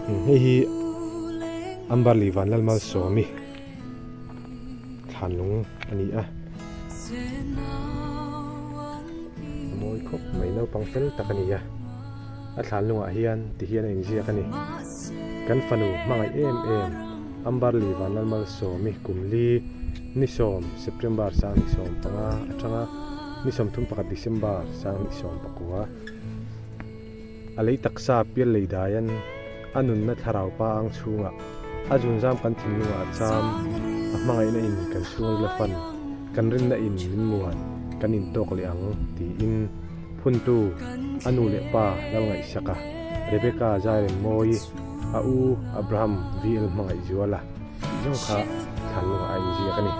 Hei hi Amberley Vanlalmalsawmi thlanlung a ni a. A mawi khawp mai naupang fel tak a ni a. A thlanlungah hian ti hian a inziak a ni. Kan fanu hmangaih em em Amberley Vanlalmalsawmi kum li ni sawm September 2015 atanga ni 31 December 2019. A lei taksa pial lei daian a nunna thlarau pa ang chhungah a zunzam kan thinlungah a cham, a hmangaihna in kan chhungril a fan, kan rinna in min muan, kan intawk leh ang tiin phuntu a nu leh pa Lalngaihsaka, Rebecca Zairemmawi, a u Abraham VL Hmangaihzuala tih zawng kha thlanlungah a inziak a ni.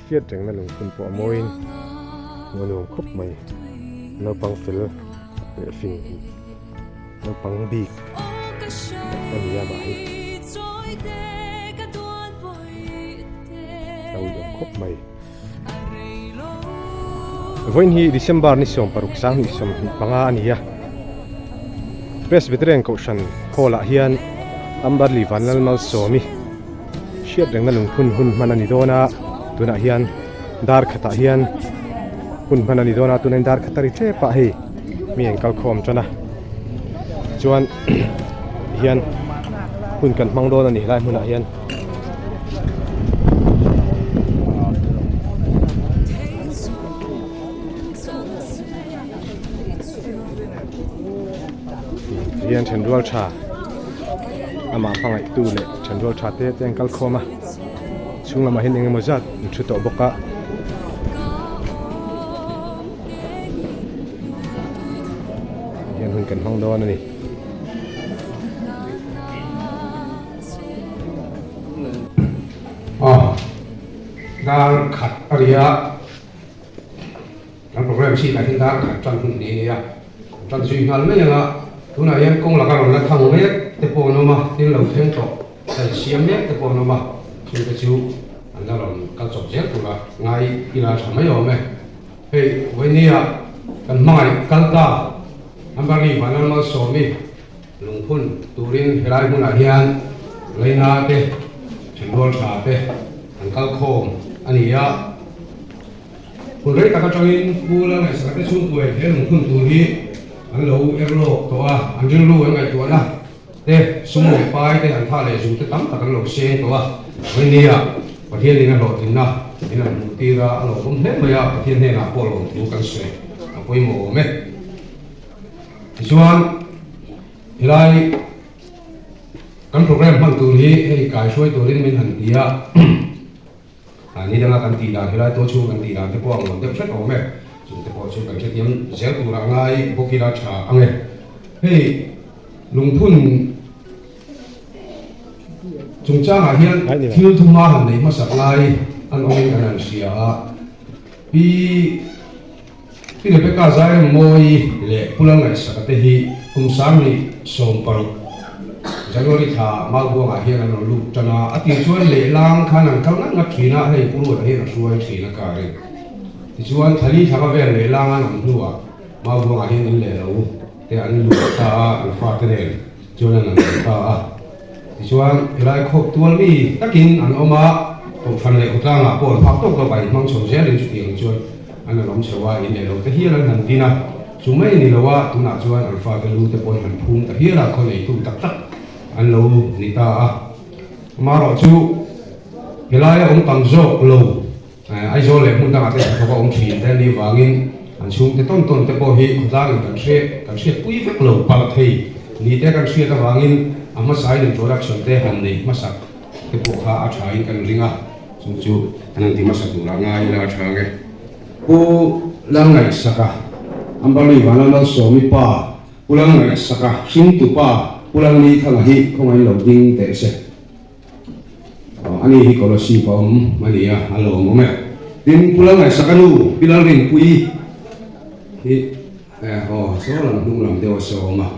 Hriat rengna lungphun pawh a mawiin hmuh a nuam khawp mai. Naupang fel leh fing naupang bik a ni a mah hi. A uiawm khawp mai. Vawiin hi December ni 16 2025 a ni a. Presbyterian Kohhran Hall ah hian Amberley Vanlalmalsawmi Hriat rengna lungphun hun hman a ni dawn a, tunah hian dar khatah hian hun hman a ni dawn a, tunah hian dar khat a ri tep a hei mi an kal khawm tan a, chuan hian hun kan hmang dawn a ni helai hmunah hian. Hian thenrual tha amah hmangaihtu leh thenrual tha te te an kal khawm a chhung lamah hian eng emaw zat an thu tawh bawk a. Hian hun kan hmang dawn a ni. Aw dar khat a ri a. Kan program sheet ah hian dar khat tan hun ni a ni a, kan tan zui nghal mai ang a, tunah hian kawng laka rawn la thang mek te pawh an awm a, thil lo thleng tawh kan siam mek te pawh an awm a, thil te chu an la rawn kal chawp zel tura ngai ila tha mai awm e. Hei Vawinia kan hmangaih kal ta Amberley Vanlalmalsawmi lungphun turin helai hmunah hian Leina te, Thenrual tha te an kal khawm a ni a. Hun rei tak atangin Pu Lalngaihsaka te chhungkuai he lungphun tur hi an lo er lawk tawh a, an rilru an ngaihtuahna te, sum leh pai te, an tha leh zu te tam tak an lo seng tawh a. Vainia Pathianin a hlawhtlinna min han hmuh tir a, a lawmawm hle mai a, Pathian hnenah pawh lawmthu kan sawi a pawimawh awm e. Tichuan helai kan program hman tur hi hei kaihruai turin min han ti a. Ni danga kan tih dan helai tual chhung kan tih dan te pawh a ngawn deuh hret awm e. Chung te pawh chu kan hrethiam zel tur a ngai bawk ila tha ang e. Hei lungphun chungchangah hian thil thuma han nei hmasak lai an awmin kan han hria a. Pi Pi Rebecca Zairemmawi leh Pu Lalngaihsaka te hi kum 2016 January thla Maubuangah hian an rawn lut tan a, a tir chuan lehlang khan an kal ngat ngat thin a, hei Pu Ruata hian a hruai thin a ka ring. Tichuan thali thlanga vel lehlang an awm hnuah Maubuangah hian in leh lo te an lut ta a, an fate nen chuan an an awm ta a. Tichuan helai khawp tual mi takin an awm a, Kohhran leh khawtlangah pawh an phak tawk tawk a inhmang chho zelin chutiang chuan An han awm chho a, in leh lo te hial an han din a, chu mai a ni lo a, tunah chuan an fate lu te pawhin han phum ta hial a, khaw neitu tak tak an lo ni ta a. Amaherawh chu helaia awm tam zawk lo, Aizawl leh hmun dangah te hnathawk a awm thin te anih vangin an chhungte tawn tawn te pawh hi khawtlangin kan hre kan hriatpui vek lo palh thei ni te kan hriat avangin a hmasain introduction te han nei hmasak te pawh kha a thain kan ring a. Chu chu an han ti hmasa turah ngai ila a tha nge. Pu Lalngaihsaka, Amberley Vanlalmalsawmi pa, Pu Lalngaihsaka hringtu pa, Pu Lalnithanga hi khawngaih lo ding teh se. Aw, ani hi Kolosip a awm a ni a, a lawmawm e. Tin, Pu Lalngaihsaka nu, Pi Lalrinpuii hi aw, saw lam hnung lam deuh a sawm a,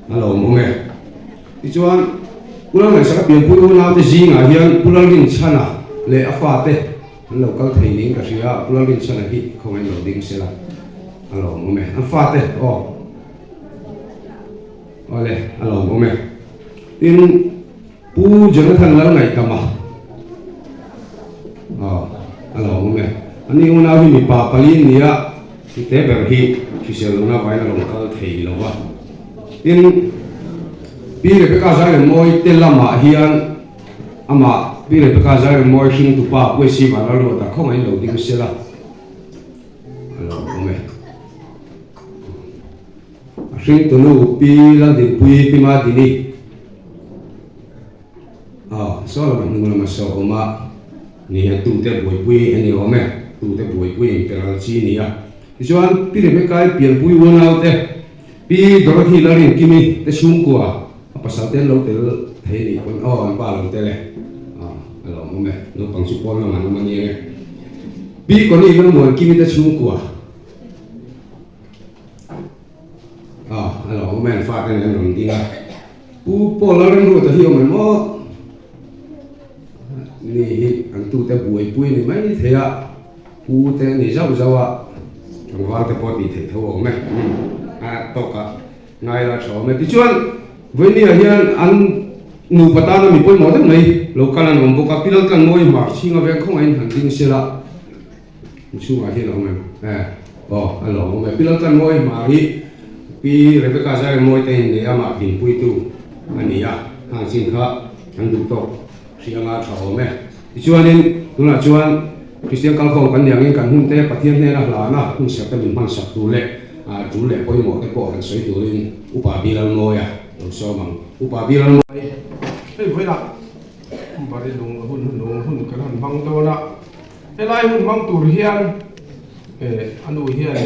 a lawmawm e. Tichuan, Pu Lalngaihsaka pianpui unaute zingah hian Pu Lalrinchhana leh a fate an lo kal thei niin ka hria a, Pu Lalrinchhana hi khawngaih lo ding sela a lawmawm e. An fate aw. Awle, a lawmawm e. Tin, Pu Jonathan Lalngaihtama, aw, a lawmawm e. Ani unau hi mipa pali an ni a, tute ber hi hrisel lohna vain a rawn kal thei lo va. Tin, Pi Rebecca Zairemawi te lamah hian amah Pi Rebecca Zairemawi hringtupa Pu AC Vanlalruata khawngaihin lo ding sela a lawmawm e. A hringtunu Pi Laldinpuii Pi Madini aw saw lama hnung lama saw awm a ni hian tute buaipui a ni awm e, tute buaipui in pe ral chi a ni a. Tichuan Pi Rebecca-i pianpui unaute Pi Dorothy Lalrinkimi te chhungkua a pasal te an lo tel thei a nih pawn aw an pa lo tel e aw a lo awm e, naupang chu pawn lamah an awm a ni ang e. Pi Connie Lalmuankimi te chhungkua. Aw, a lo awm em fate nen an rawn ding a. Pu Paul Lalremruata hi awm em aw? Ni hi an tute buaipui ni mai thei a, pu te ni zauh zauh a, tlangval te pawh tih theih tho a awm e. A tawkah ngai la tha awm e. Tichuan, Vawinia hian an nupa tana mi pawimawh deuh mai lo kal an awm bawk a, Pi Laltlanmawii Hmar chhinga veng khawngaihin han ding sela. Inchhungah hian a awm em? Eh, aw, a lo awm e. Pi Laltlanmawii hma hi Pi Rebecca Zairemawii te in nei a, amah dinpuitu a ni a, hang chin kha an duh tawk hrih anga tha awm e. Tichuanin, tunah chuan Kristian kalkhawm kan ni angin kan hun te Pathian hnena hlana hun serh te min hmansak tur leh tul leh pawimawh te pawh han sawi turin Upa Bi Lalmawia lo sawm ang. Upa Bi Lalmawii. Hei vawiinah Bari lung hun hnung hun kan han hmang dawn a. Helai hun hmang tur hian a nu hian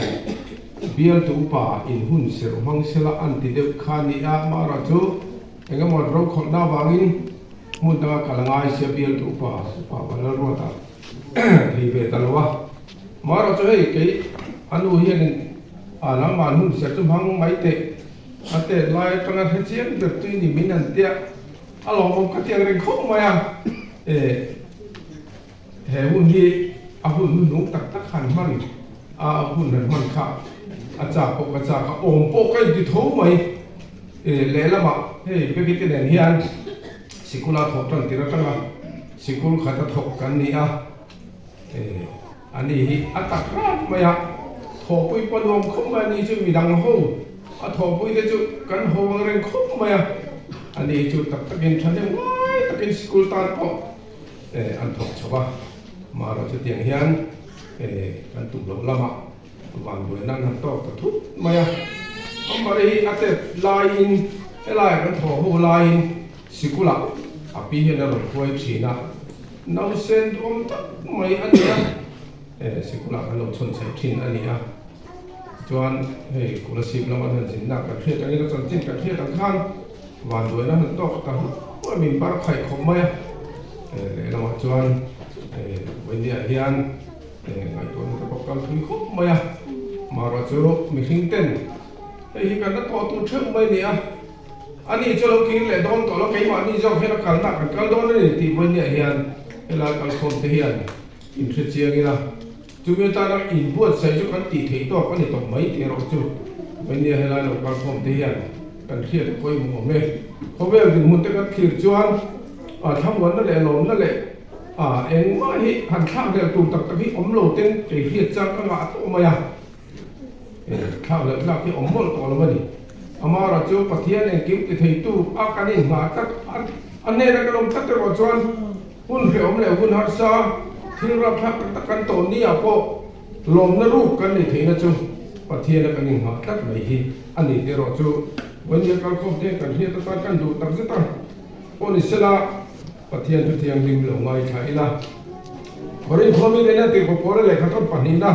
bialtu upa in hun serh hmang sela an ti deuh kha a ni a, Mara chu eng emaw rokhawlhna avangin hmun danga kal a ngai sia bialtu upa upa Vanlalruata thei ve ta lo a. Mara chu hei kei a nu hianin a nangmah hun serh chu hmang mai teh a tet lai atanga hre chiang ber tui ni min an tia a lawmawm ka tiang reng khawp mai a. He hun hi a hun hnuhnung tak tak han hman a, a hun han hman kha a chak pawh ka chak a, awm pawh ka inti tho mai. Lehlamah hei Becky te nen hian sikula thawh tan tir atanga sikul khat a thawk kan ni a, ani hi a tak rat mai a, thawhpui pawh nuam khawp mai a ni chu midang ho a thawhpui te chu kan ho ang reng khawp mai a, ani chu tak takin thahnem ngai takin sikul tan pawh an thawk chho a, amaherawh chutiang hian kan tum loh lamah van buaina an han tawk ta thut mai a. Amber hi a tet laiin helaiah kan thawh ho laiin sikulah a pi hian a rawn hruai thin a, nausen duhawm tak mai a ni a, sikulah kan lo chhawn chhaih thin a ni a. Tichuan hei Kolasib lama an han zinna kan hriat angin a chanchin kan hriat ang khan van buaina han tawk ta hluah min bar khaih khawp mai a. Lehlamah chuan Vawinia hian ngaihtuahna te pawh kal thui khawp mai a. Amaherawh chu mihring ten hei hi kan la tawh tur theuh mai a ni a. Ani chu lo kir leh dawn tawh lo, keimahni zawk hian a kalna kan kal dawn a ni tih Vawinia hian helai kalkhawm te hian inhre chiang ila. Chumi atana inbuatsaih chu kan tih theih tawk a ni tawh mai tih erawh chu Vainia helai lo kalkhawm te hian kan hriat a pawimawh awm e. Khawvel dinhmun te kan thlir chuan thlamuanna leh lawmna leh engmah hi han thlak leh tur tak tak hi awm lo ten kei hriat chang ka ngah tawh mai a, thlak leh tlak hi awm mawlh tawh lo a ni. Amara chu Pathian engkim ti theitu a kan inngah tlat a hnena kan awm tlat erawh chuan Hun hrehawm leh hun harsa thil rapthlak tak tak kan tawh ni ah pawh lawmna ruk kan nei theihna chu Pathiana kan inghah tlat mai hi a ni tih erawh chu Vawinia kalkhawm te kan hriat atan kan duh tak zet a. Pawh ni sela Pathian thu thianghlim lo ngaithla ila. Korinth khuami te nen tirhkoh Paula lehkhathawn pahnihna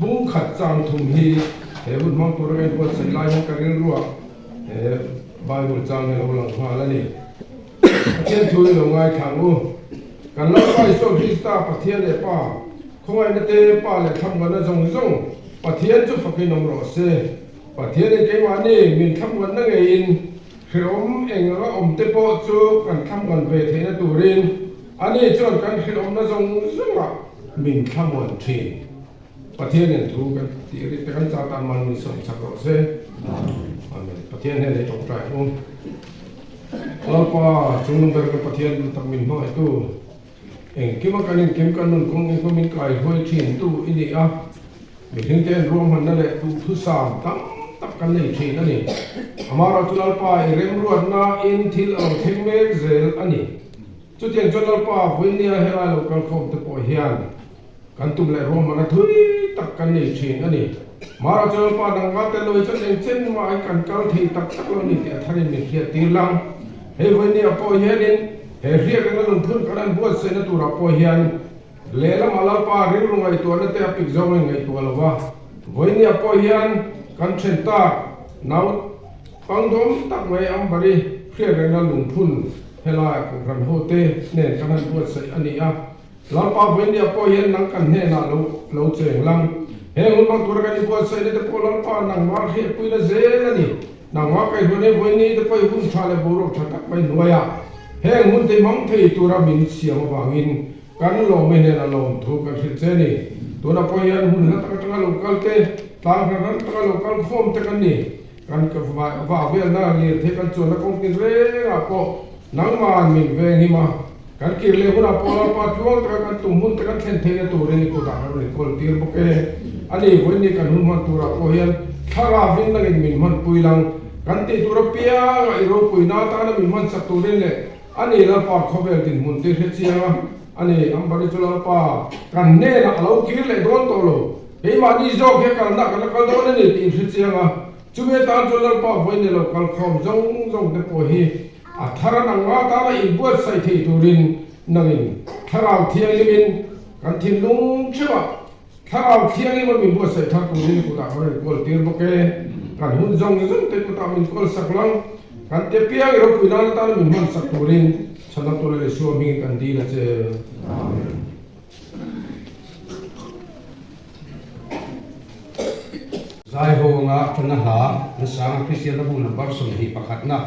bung khat chang thum hi he hun hmang tura ka inbuatsaih lai hian ka rilruah he Bible chang hi a lo lang nghal a ni. Pathian thu i lo ngaithla ang u. Kan Lalpa Isua Krista, Pathian leh Pa, khawngaihna te, Pa leh thlamuanna zawng zawng Pathian chu fakin awm rawh se. Pathianin keimahni min thlamuanna ngeiin hrehawm eng anga awm te pawh chu kan thlamuan ve theihna turin ani chuan kan hrehawmna zawng zawngah min thlamuan thin. Pathianin thu kan tih rit te kan chah tan man min sawmsak rawh se. Amen. Pathian hnenah i tawngtai ang u. Lalpa, chungnung ber kan Pathian duh tak min hmangaihtu, engkima kan inkim kan nun kawng engpawh min kaihuai thintu i ni a. Mihringte an ruahmanna leh duhthusam tam tak kan nei thin a ni. Amaherawhchu Lalpa i remruatna in thil a lo thleng mek zel a ni. Chutiang chuan Lalpa vawinia helai lo kalkhawm te pawh hian kan tum leh ruahmanna thui tak kan nei thin a ni. Amaherawhchu Lalpa nangmah tel lo hi chuan eng chen mah hi kan kal thei tak tak lo ni tih a tharin min hriat tir lang. Hei vawinia pawh hianin he hriak enga lungphun kan han buatsaihna turah pawh hian Lehlamah Lalpa rilru ngaihtuahna te a pik zawng in ngaihtuah lo va, vawinia pawh hian kan then tak nau pangdawm tak mai Ambari hriatrengna lungphun helai Kohhran ho te nen kan han buatsaih a ni a. Lalpa vawinia pawh hian nang kan hnenah lo lo cheng lang. Heng hun hmang tura kan inbuatsaihna te pawh Lalpa nangmah hriatpuina zel a ni. Nangmah kaihhruai nei vawiini te pawh i hun tha leh boruak tha tak mai hnuaiah heng hun te hmang thei tura min siam avangin Kan lawm e hnenah lawmthu kan hrilh che ni. Tunah pawh hian hun hla tak atanga lo kal te, tlang hran hran taka lo kal khawm te kan ni. Kan vah velna lirthei kan chuanna kawng tin rengah pawh nangma'n min veng him a. Kan kir leh hunah pawh Lalpa tluang taka kan tum hun te kan thlen theihna turin i kutah kan rawn inkawl tir bawk e. A ni, vawiin kan hun hman turah pawh hian thlarauin nangin min hmanpui lang. Kan tih tur apiangah i ropuina atana min hmansak turin leh A ni Lalpa khawvel dinhmun te hre chiang a, a ni Ambari chu Lalpa kan hnenah a lo kir leh dawn tawh lo, keimahni zawk hi a kalna kan la kal dawn a ni tih hre chiang a, chumi atan chuan Lalpa vawiin lo kal khawm zawng zawng te pawh hi a thar a nang nga tana inbuatsaih thei turin nangin Thlarau Thianghlimin kan thinlung theuhah Thlarau Thianghlim a min buatsaih thar turin kutah kan rawn kawl tir bawk e. Kan hun zawng zawng te kutah min kawl sak lang. Kan te piang i ropui nan atana min hman sak turin chhanna tur leh Isua hmingin kan dil a che. Amen. Zaihawnga tana hla an sanga Kristian hlabu number 21 na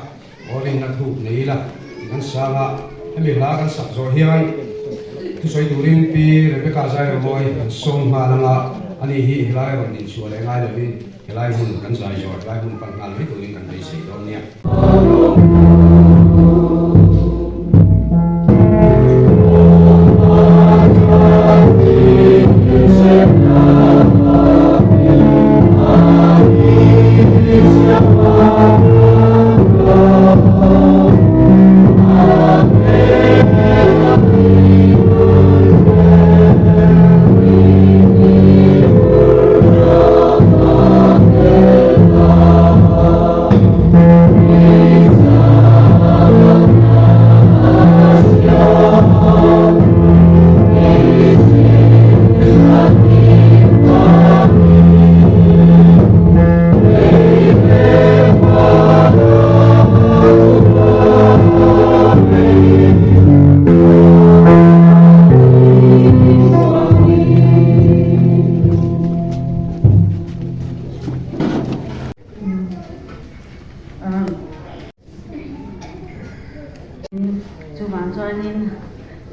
aw rinna thuk nei ila tih kan sang a, hemi hla kan sak zawh hian thusawi turin Pi Rebecca Zairamawi kan sawm nghal ang a, ani hi helai rawn inchhuah leh ngai lovin helai hmun kan zai zawh helai hmun pan nghal mai turin kan beisei dawn nia. Chuvang chuanin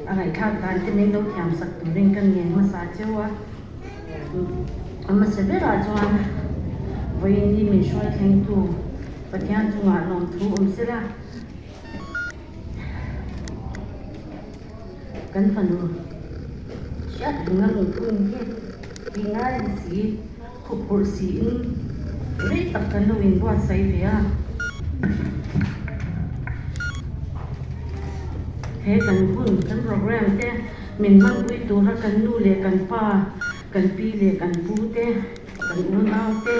a ngaihthlak dan te min lo thiam sak turin ka ngen hmasa cheu a. A hmasa berah chuan vawiin hi min hruai thlengtu Pathian chungah lawmthu awm sela kan fanu hriat reng a lungphun hi tih ngai ni si khup phurh siin rei tak kan lo inbuatsaih ve a. He kan hun kan program te min hmanpui tura kan nu leh kan pa, kan pi leh kan pu te, kan unau te,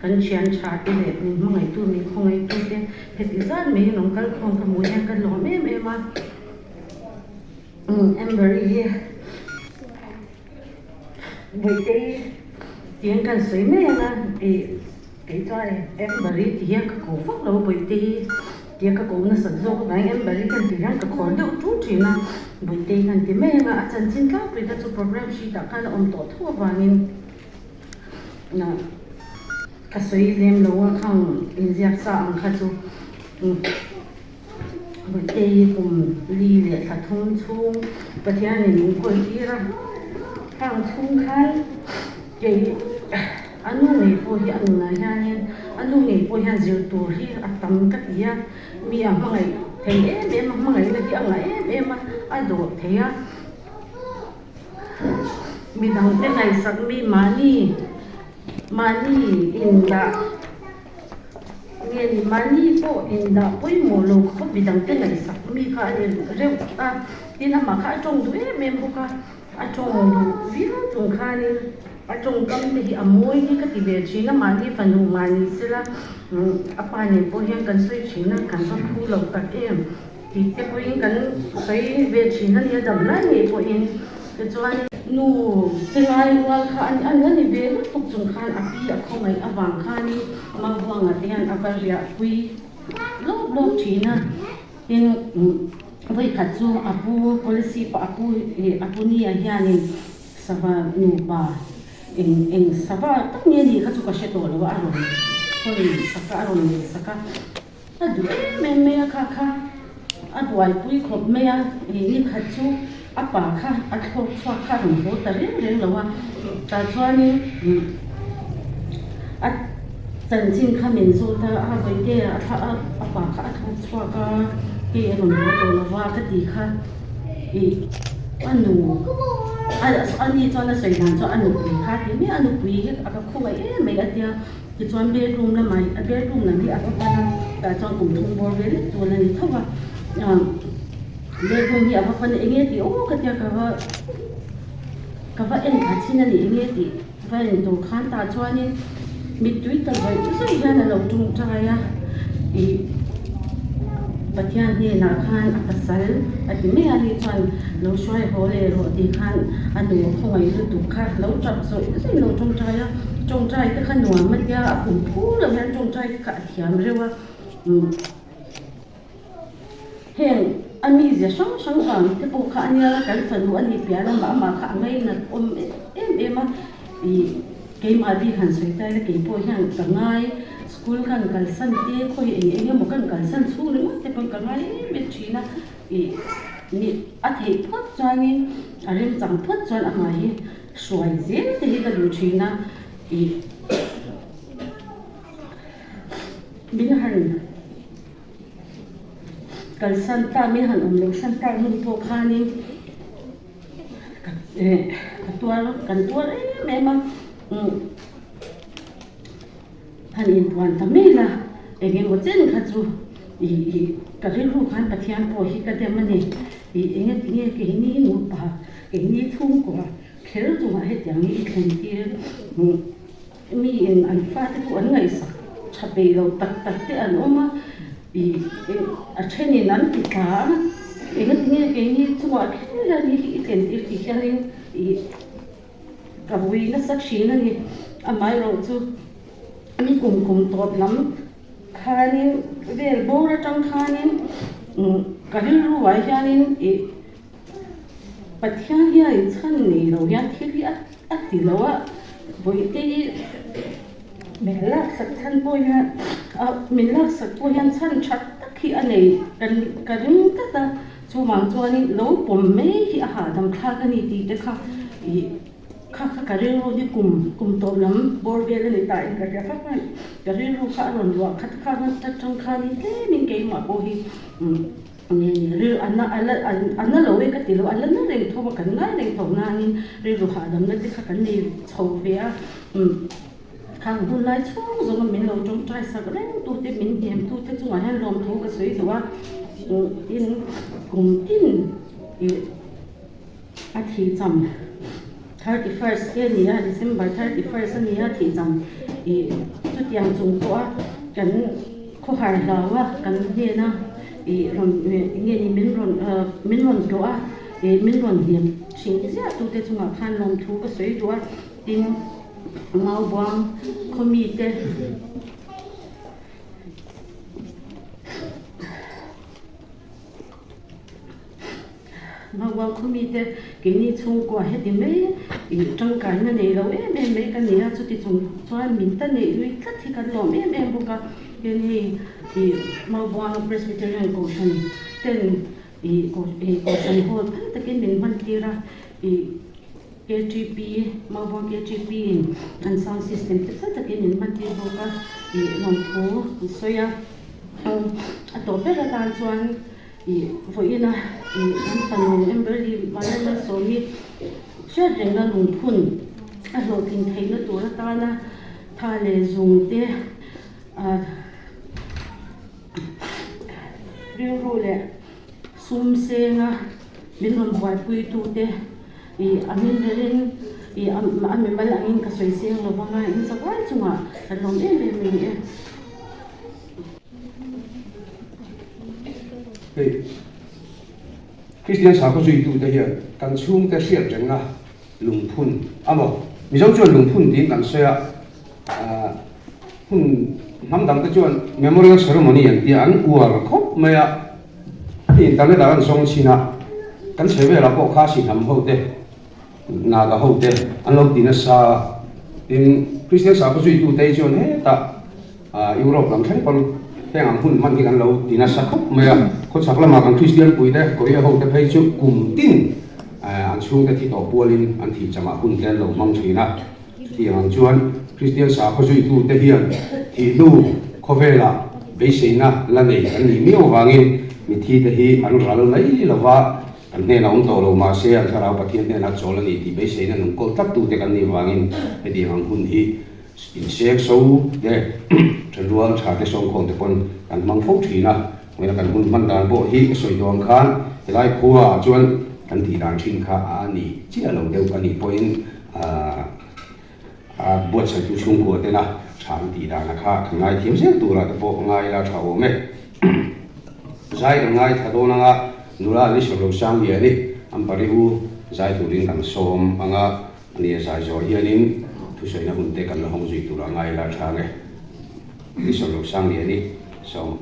kan thian tha te leh min hmangaihtu min khawngaihtu te heti zat mai in rawn kal khawm ka hmuh hian ka lawm em em a. Amber-i hi Vawihtei tiin kan sawi mai ang a, ih kei chuan Amber-i ti hian ka ko vak lo Vawihtei tia ka ko nasat zawk avangin Amber-i kan tih hian ka khawr deuh ṭul ṭhin a, Vawihtei kan ti mai ang a, a chanchin tlangpui kha chu programme sheet ah khan a awm tawh tho avangin ka sawi lem lo a khang inziak sa ang kha chu. Vawihtei kum li leh thla thum chhung Pathianin min kawl tir a, khang chhung khan kei. A nu ngei pawh hi a nunah hianin a nu ngei pawh hian zir tur hi a tam ka ti a, mi a hmangaih thei em em a, hmangaihna hi a ngah em em a, a dawh thei a. Midangte ngaihsak mi mahni mahni indah nge ni mahni pawh indah pawimawh lo khawp midangte ngaihsak mi kha a ni reuh a, tin amah kha a tawng duh em em bawk a. A tawng duh viau chung khanin a tawngkam te hi a mawi hi ka ti ve thin a, mahni fanu mahni sela a pa nen pawh hian kan sawi thin a, kan va phu lo tak em tih te pawhin kan sawi ve thin a nia dam lai ngei pawhin tichuan nu te ngai rual kha a ni a ni ve lutuk chung khan a pi a khawngaih avang khanin Maubuanga te hian a va riahpui lawp lawp thin a. Tin, vawikhat chu a pu policy pawh a pu ih a pu nia hianin sava nupa eng eng sava tak nge nih kha chu ka hre tawh lo a, a rawn hawn sak a, a rawn lei sak a, a duh em em mai a kha kha a buaipui khawp mai a, ih nikhat chu a pa kha a thlawk chhuak kha a rawn haw ta reng reng lo a, tah chuanin a chanchin kha min zawt a, a vawitea a thla a a pa kha a thlawk chhuak a, hei a rawn haw tawh lo va ka tih kha ih a nu a a ni chuan a sawi dan chuan a nupui kha a ti mai a, a nupui hi a ka khawngaih em mai a tia tichuan bedroom lamah a bedroom lam hi a va pan a, tah chuan kum thum bawr vel lek chu a la ni tho va. Bedroom hi a va pan eng nge tih aw ka tia ka va ka va en thla chin a ni eng nge tih va en tur khan tah chuanin mittui ta zawih zawih hian a lo tawngtai a ih Pathian hnenah khan a pasal a ti mai a ni chuan lo hruai haw leh rawh tih khan a nu khawngaih lutuk kha lo tap zawih zawih lo tawngtai a tawngtai te kha nuam a tia a kum phu lo hian tawngtai te kha a thiam reuh a umm. Heng a mizia hrang hrang vang te pawh kha a nia kan fanu a nih piah lamah amah kha a ngainat awm em em a, ih keimah bik han sawi ta ila kei pawh hian ka ngai school kan kalsan te khawi eng eng emaw kan kalsan chhung ringawt te pawhin ka ngai em em thin a, ih nih a theih phawt chuanin a remchang phawt chuan amah hi hruai zel te hi ka duh thin a, ih. Min han kalsan ta, min han awm loh san tak hnu pawh khanin ka ka tuar kan tuar em em a, umm han inpuan ta mai la eng emaw chen kha chu ih ih ka rilru khan Pathian pawh hi ka dem a ni, ih enge tinge keini nupa keini chhungkua kher chungah hetiang hi i thlen tir. Mi in an fate pawh an ngaihsak tha peih lo tak tak te an awm a, ih a thenin an ti tla a, engatinge keini chungah kher hian hi i thlen tir tih hianin ih ka vui nasa thin a ni. Amaherawh chu ni kum kum tawp lam khanin vel bawr atang khanin ka rilru ah hianin ih Pathian hian chhan nei lo hian thil hi a ti lo a, Bawihte hi min laksak chhan pawh hian min laksak pawh hian chhan tha tak hi a nei ka ring tlat a, chuvang chuanin lo pawm mai hi a hahdam thlak a ni tih te kha ih kha kha ka rilru hi kum kum tawp lam bawr vel a ni ta in ka hria kha khan ka rilru kha a rawn luah khat kha atang khanin tlemin keimah pawh hi. Rilru a na a la a na lo e ka ti lo, a la na reng tho a, kan ngai reng tho nain rilru hahdamna te kha kan nei chho ve a, umm khang hun lai chhung zawnga min lo tawngtai sak reng tu te min hnem tu te chungah hian lawmthu ka sawi duh a, umm tin kum tin ih a thihcham 31st te a ni a, December 31st a ni a thihcham ih chutiang chung pawha kan khawhar hlau a kan hnena ih rawn nge ni min rawn min rawn tlawh a ih min rawn hnem thin ziah tute chungah khan lawmthu ka sawi duh a tin Maubuang khaw mite. Maubuang khaw mite keini chhungkua heti mai ih tangkaina nei lo em em mai ka ni a, chuti chung chuan min ta neih lui tlat hi kan lawm em em bawk a, tin hei ih Maubuang Presbyterian Kohhran ten ih kohhran hall phal takin min hman tir a ih. KTP, Maubuang KTP in an sound system te fel takin min hman tir bawk a ih lawmthu an sawi a. A tawp ber atan chuan ih vawiina ih an fanu Amberly Vanlalmalsawmi hriat rengna lungphun a hlawhtlin theihna tur atana tha leh zung te ah rilru leh sum senga min rawn buaipuitute ih a min berin ih a mimal angin ka sawi seng lo vang a in zavai chungah kan lawm em em a ni e. Hei Kristian sakhaw zuitute hian kan chhungte hriat rengna lungphun a maw? Mizo chuan lungphun tiin kan sawi a, hun hnam dangte chuan memorial ceremony an tia, an uar khawp mai a, hei internet ah an zawng chhin a, kan chhe velah pawh Khasi hnam ho te, Naga ho te an lo ti nasa a, tin Kristian sakhaw zuitute hi chuan hetah Europe lam thleng pawn heng ang hun hman hi kan lo ti nasa khawp mai a, khawchhak lamah kan Kristian pui te, Korea ho te phei chu kum tin an chhungte thi tawh pualin an thih chamah hun te an lo hmang thin a. Chutiang ang chuan Kristian sakhaw zuitu te hian thih hnu khawvelah beiseina la nei an nih miau avangin mithi te hi an ral mai lo va, kan hnenah awm tawh lo mahse an thlarau Pathian hnenah chawl a ni tih beiseina nung kawl tlat tute kan nih avangin hetiang ang hun hi Insek so te, thenrual tha te sawmkhawm te pawn kan hmang fo thin a, vawiina kan hun hman dan pawh hi ka sawi duh ang khan helai khua ah chuan kan tih dan thin kha a ni chiah lo deuh a nih pawhin a buatsaihtu chhungkua tena tha an tih dan a kha kan ngaithiam zel turah te pawh ngai ila tha awm e. Zai kan ngaithla dawn anga nula an ni sawrlo sang lian i an pari u zai turin kan sawm anga. A nia zai zawh hianin thusawiina hun te kan la hawng zui tur a ngai la tha nge ni sawrlo sang lian i sawm.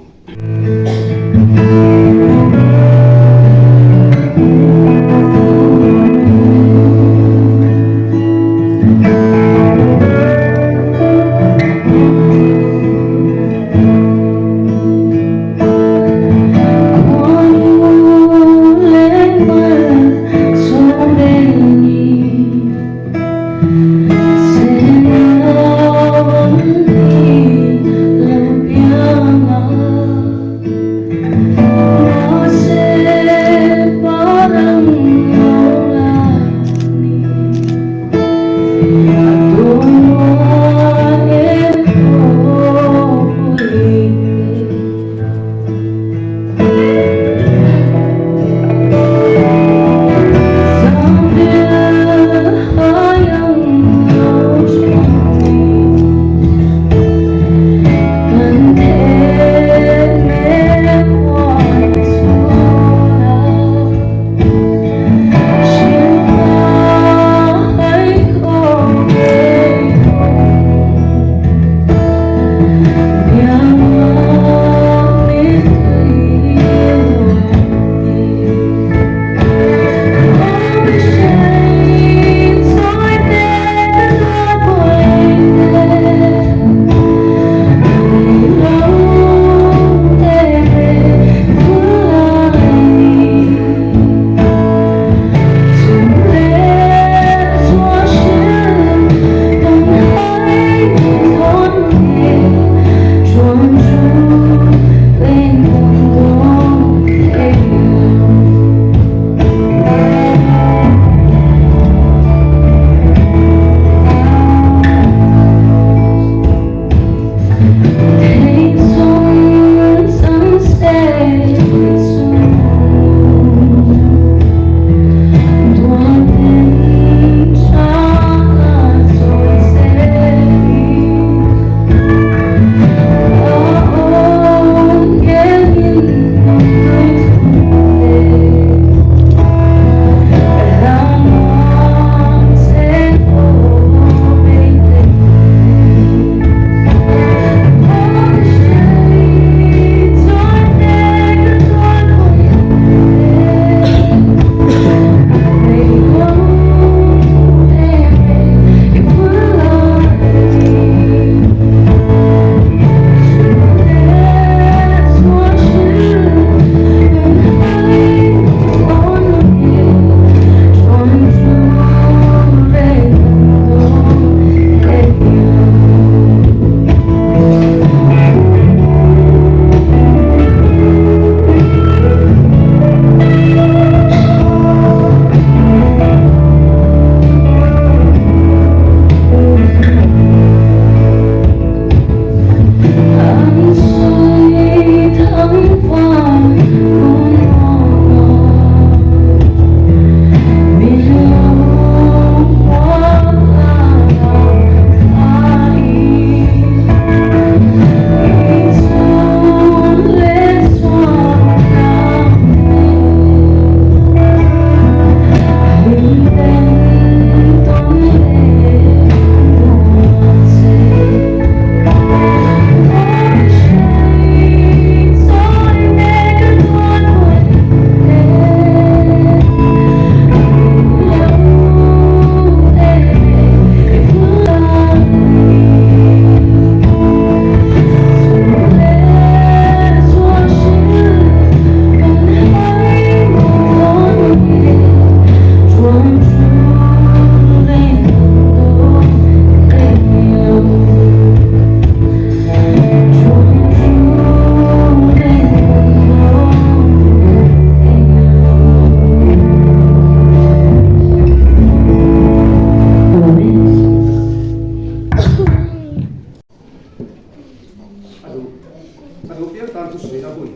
A duh piang tan thusawina hun.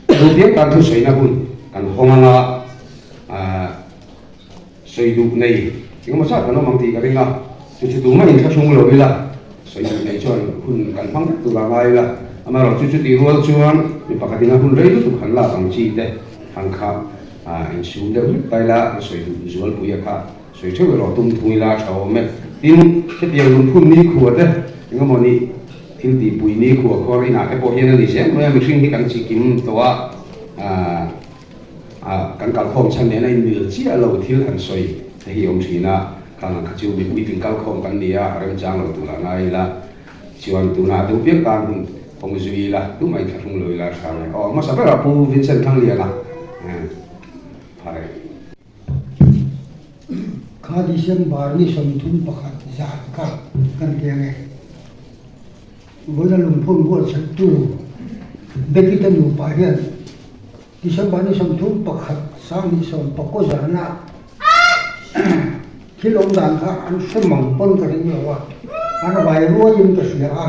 A duh piang tan thusawina hun kan hawng anga sawi duh nei engemaw zat kan awm ang tih ka ring a, chu chu tumah in thlahrung lo ila, sawi duh nei chuan hun kan hmang vek tur a ngai ila, amaherawh chu chutih rual chuan mi pakhatin a hun rei lutuk han lak ang chi te han kha insum deuh hlek ta ila, an sawi duh zualpui a kha. Sawi theuh erawh tum thung ila a tha awm e. Tin, hetiang lungphun nikhua te, engemaw ni thil tihpui nikhua khawr inah te pawh hian a ni zel mai a, mihring hi kan chikim tawh a, aah kan kalkhawm chhan nen a inmil chiah lo thil han sawi te hi awm thin a, khang ang kha chu mipui tling kalkhawm kan ni a, remchang lo tur a ngai ila, chuan tunah a duh piak tan hun hawng zui ila, tumah inthlahrung lo ila a tha ang e. Aw, hmasa berah Pu Vincent Thangliana, phare. Kha December ni 31 zan kha kan ti ang e. Vawiina lungphun buatsaihtu Becky te nupa hian December ni 31 2019 zana thil awm dan kha an hre mang pawn ka ring lo a, an vai ruaiin ka hria a,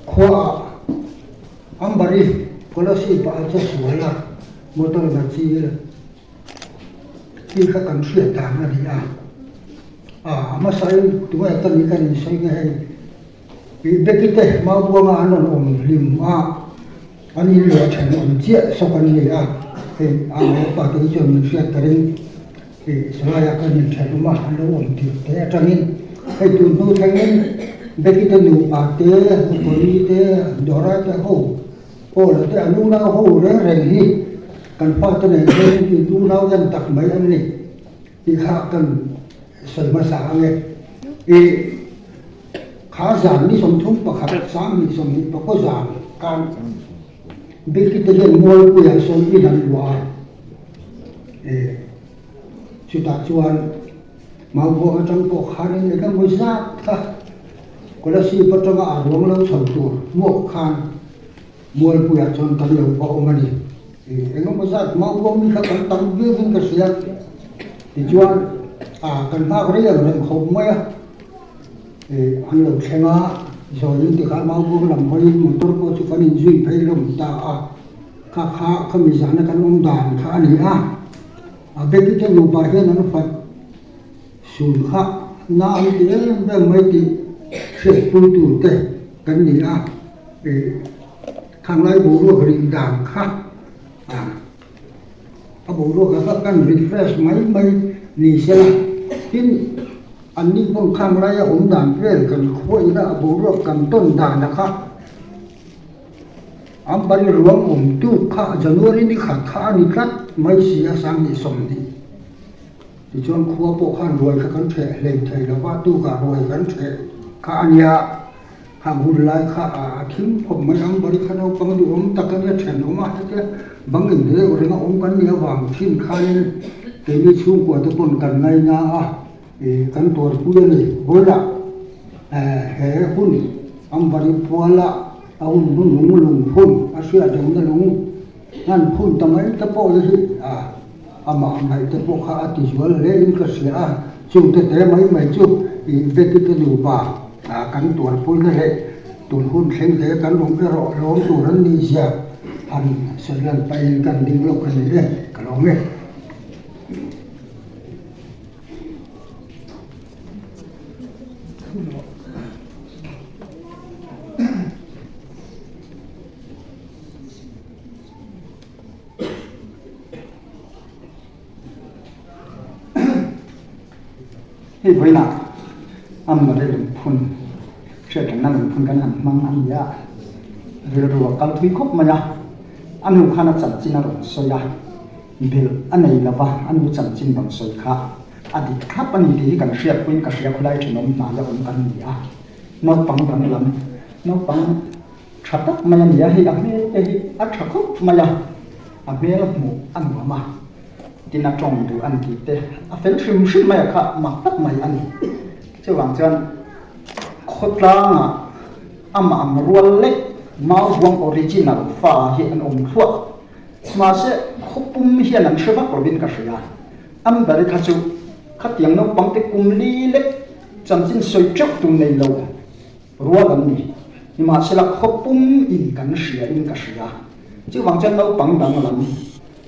khuaah Ambari Kolasib ah a che sual a, motor na chil tih kha kan hriat dan a ni a. A hmasain tunge ka nih ka nih sawi nge hei ih Becky te Maubuanga an rawn awm hlim a, an in luah then awm chiah sawk an ni a, hei a ngai pa te hi chuan min hriat ka ring ih salaiah kan in then awm a, an lo awm tirh te atangin hei tun hnu thlengin Becky te nupa te, Nupui te, Dora te ho Paula te an unau ho reng reng hi kan fate nen hian in unau en tak mai an ni tih kha kan sawi hmasa ang e. I kha zan ni 31 2024 zan khan Becky te hian Mualpuiah sawn in an luah a, e chutah chuan Maubuang atang pawh khanin eng emaw zat kha Kolasib atanga a ruang lo chho tur hmuak khan Mualpuiah chuan kan lo va awm a ni. Eng emaw zat Maubuang mi kha kan tam viauin ka hria. Tichuan a kan nghak rei ang reng khawp mai a, an lo thleng a, zawiin tikhan Maubuang lam hawiin motor pawh chu kan inzui phei hlawm ta a, kha kha khami zana kan awm dan kha a ni a. A Becky te nupa hian an fat sun kha na an ti em em mai tih hriatpui tur te kan ni a, ih thanglai boruak rih dan kha a boruak ah kha kan refresh mai mai ni sela, tin anni pawn khanglai a awm dan vel kan khuaina a boruak kan tawn dan a kha. An bari ruang awm tuk kha January ni khat kha a ni tlat mai si a, 2020. Tichuan khua pawh khan ruai kha kan ṭheh hlei thei lo va, tukah ruai kan ṭheh kha a nia. Hang hun lai kha a thim khawp mai, an bari kha naupang duhawm tak a nia, ṭhenawm a hetia bang in deuh renga awm kan nih avang thin khanin keini chhungkua te pawn kan ngaina a. Kan tuarpui a ni. Vawilah he hun Ambari puala a hun hnuhnung lungphun a hriat rengna lung hman phun ta mai te pawh hi amah ngaih te pawh kha a ti zual hle in ka hria a, chungte te mai mai chu Becky te nupa kan tuarpuina leh tun hun thleng hle kan awm erawh lawm tur an nih zia han sawi lan pahin kan ding lawk a ni e, ka lawm e. Hei vawiinah Amber-i lungphun hriatrengna lungphun kan han hmang a ni a, rilru a kal thui khawp mai a, a nu khan a chanchin a rawn sawi a. Belh a nei lo va, a nu chanchin rawn sawi kha a dik thlap a ni tih hi kan hriat puiin ka hria khawlai thenawm hnaia awm kan ni a. Naupang danglam, naupang tha tak mai a ni a, hei a hmel te hi a tha khawp mai a, a hmel hmuh a nuam a, tin a tawng duh a ni tih te a fel hrim hrim mai a kha mak tak mai a ni. Chuvang chuan khawtlangah amah ang rual leh Maubuang original fa hi an awm thluah. Mahse, khawpum hian an hre vak lovin ka hria. Amber-i kha chu khatiang naupangte kum li lek chanchin sawi teuh tur nei lo. Rual an ni. Nimahsela khaw pum in kan hria in ka hria. Chuvang chuan naupang danglam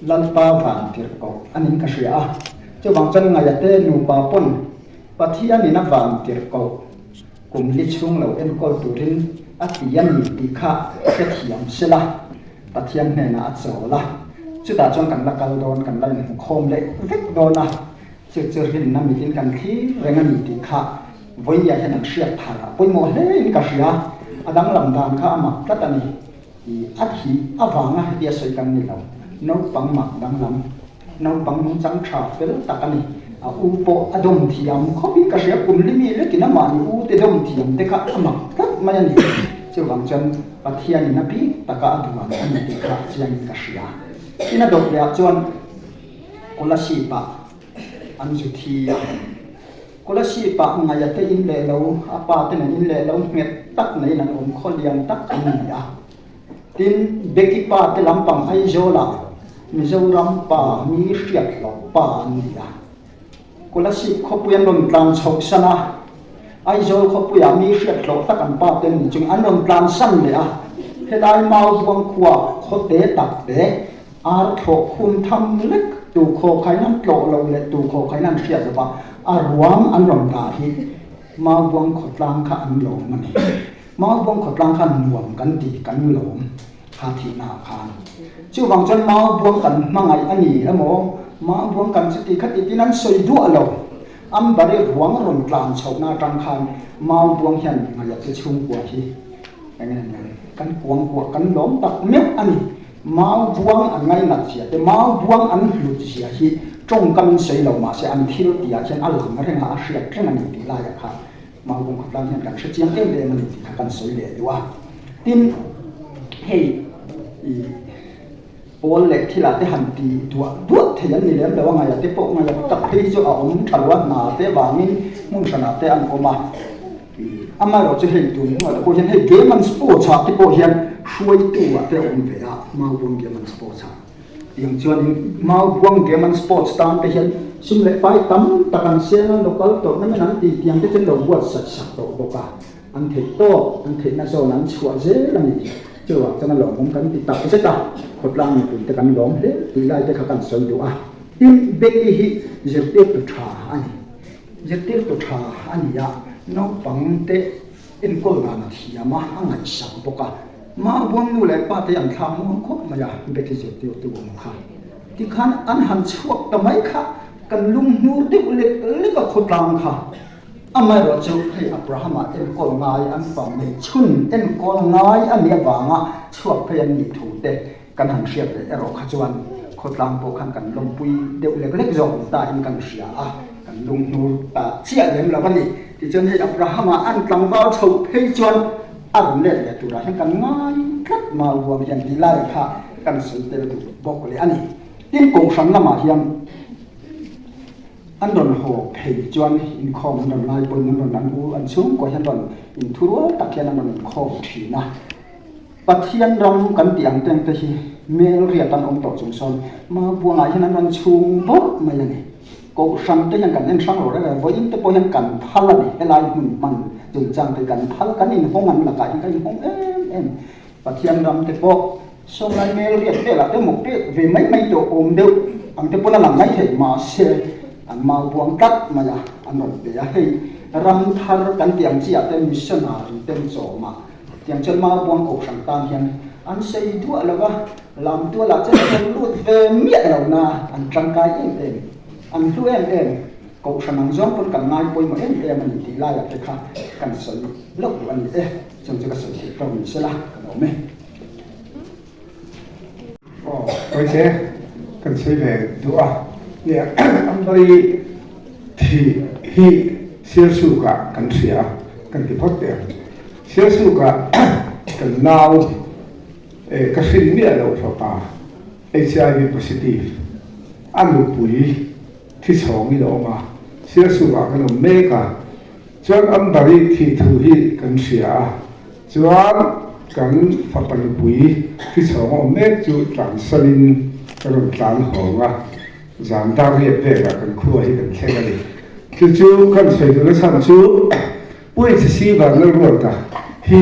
Lalpa van tirhkoh a nin ka hria a. Chuvang chuan Ngaiate nupa pawn Pathian in a van tirhkoh kum li chhung lo enkawl turin a ti a ni tih kha hrethiam sela Pathian hnenah a chawl a. Chutah chuan kan la kal dawn, kan la inhmukhawm leh vek dawn a. Chu chu rinna mitin kan thlir reng a ni tih kha vawinia hian an hriat thar a pawimawh hle in ka hria. A danglam dan kha a mak tlat a ni. I a thih avanga hetia sawi kan ni lo. Naupang mak danglam, naupang nungchang tha fel tak a ni. A u pawh a dawm thiam khawpin ka hria, kum li mi lekin amah ni u te dawm thiam te kha a mak tlat mai a ni. Chuvang chuan Pathianin a bik taka a duan a ni tih kha chiangin ka hria. Tin a dawt lehah chuan Kolasib-ah an zu thi a. Kolasib-ah ngaia te in leh lo, a pa te nen in leh lo nghet tak neiin an awm khaw lian tak an ni a. Tin, Becky pa te lampang Aizawlah Mizoram pa mi hriat loh pa an ni a. Kolasib khawpui an rawn tlan chhoh san a, Aizawl khawpuiah mi hriat hlawh tak an pa te an ni chung an rawn tlan san leh a. Helai Maubuang khua khawte tak te Ar thlawh khum tham lek tu khaw khain an tlawh lo leh tu khaw khain an hriat lo va, a ruang an rawn dah hi Maubuang khawtlang kha an lawm a ni. Maubuang khawtlang kha nuam kan ti kan lawm kha thihna ah khan. Chuvang chuan Maubuang kan hmangaih a ni emaw, Maubuang kan chuti kha ti tin an sawi duah lo. Ambari ruang rawn tlan chhohna atang khan Maubuang hian ngaihate chhungkua hi eng nge kan kuangkuah kan lawm tak meuh a ni. Mau buang an ngainat zia te, mau buang an hlut zia hi tawngkam in sawi lo mahse an thil tihah hian a lang reng a, a hriat reng a ni tih laiah khan mau buang khawtlang hian kan hre chiang em em a ni tih kha kan sawi leh duh a. Tin, hei i pawl leh thilah te han ti duah duah thei an ni lem lo a, ngaia te pawh ngaia tak phei hi chu a awm tha lo a, hna te vangin hmun hranah te an awm a. Amaherawh chu hei tun hnuah te pawh hian hei game and sports ah te pawh hian hruaitu ah te a awm ve a, Maubuang Game and Sports ah. Tiang chuanin Maubuang Game and Sports tan te hian sum leh pai tam tak an seng a, local tournament an tih tiang te chu an lo buatsaih sak tawh bawk a, an theih tawk, an theihna zawn an chhuah zel a ni. Chuvang chuan a lawmawm kan ti tak zet a, khawtlang mipui te kan lawm hle tih lai te kha kan sawi duh a. Tin, Becky hi zirtirtu tha a ni. Zirtirtu tha a ni a, naupang te enkawl dan a thiam a, a ngaihsak bawk a. Maubuang nu leh pa te an thlak muang khawp mai a, Becky zirtirtu awm kha. Tikhan an han chhuak ta mai kha, kan lung hnur deuh lek lek a khawtlang kha. Amaherawhchu hei Abrahama enkawl ngai an fa neihchhun enkawl ngai a nih avanga chhuak phei an nih thu te Kan han hriat leh erawh kha chuan khawtlang pawh khan kan lawmpui deuh lek lek zawk ni ta in kan hria a, kan lunghnur ta chiah lem lo a ni. Tichuan hei Abrahama an tlangval chhoh phei chuan a rawn let leh turah hian kan ngai tlat mau huam hian tih lai kha kan sawi tel duh bawk leh a ni. Tin, Kohhran lamah hian an rawn haw phei chuan inkhawm an rawn ngai pawhin an rawn an u an chhungkua hian rawn inthurual tak hian an rawn inkhawm thin a. Pathian ram kan tih ang teng te hi mel riat an awm tawh chung sawn Maubuangah hian an rawn chhung bawrh mai a ni. Kohhran te hian kan en hrang lo reng reng, vawiin te pawh hian kan phal a ni, helai hmun hman chungchang te kan phal, kan inhawng an lakah hian kan inhawng em em. Pathian ram te pawh sawnglai mel riat velah te mawk pek ve mai mai tawh awm deuh ang te pawn a lang mai thei, mahse an Maubuang tlat mai a, an rawn pe a, hei ram thar kan tih ang chiah te missionary ten chawmah Tiang chuan Maubuang Kohhran tan hian an sei duah lo va, lam tualah chuan an rawn lut ve miah lo na, an tangkai em em, an hlu em em, Kohhran ang zawng pawn kan ngai pawimawh em em a ni tih laiah te kha kan sawi loh duh a ni e, chung chu ka sawi theih tawk ni sela ka lawm e. Aw, Kawite, kan sawi ve duh a, nia Ambari thi hi Sialsukah kan hria a, kan ti phawt teh ang. Sialsukah kan nau eh ka hrin miah loh fapa HIV positive a nupui thi chhawngin a awm a, Sialsukah kan awm mek a, chuan Ambari thih thu hi kan hria a, Chuan kan fapa nupui hrichhawng awm mek chu tlansanin ka rawn tlan hawng a, zan dar riat velah kan khua hi kan thleng a ni. Chu chu kan sawi duhna chhan chu Pu HC Vanlalruata. hi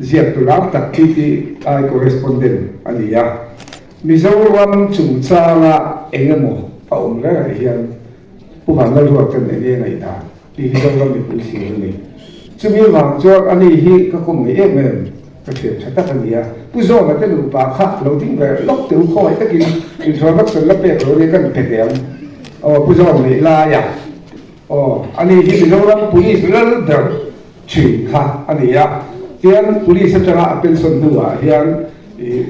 ziak tu lar tak PTI correspondent a ni a. Mizoram chungchanga eng emaw a awm reng ah hian Pu Vanlalruata'n eng nge ngaihdan tih hi Zoram mipui thlir a ni. Chumi vang chuan ani hi ka kawm ngei em em, ka thian tha tak a ni a. Pu Zawna te nupa kha lo ding ve lawk teh u khawngaih takin introduction la pek lo nia kan pe teh ang. Aw Pu Zawna neih laia aw ani hi Mizoram Police lal ber thin kha a ni a. Tian Police atanga a pension hnuah hian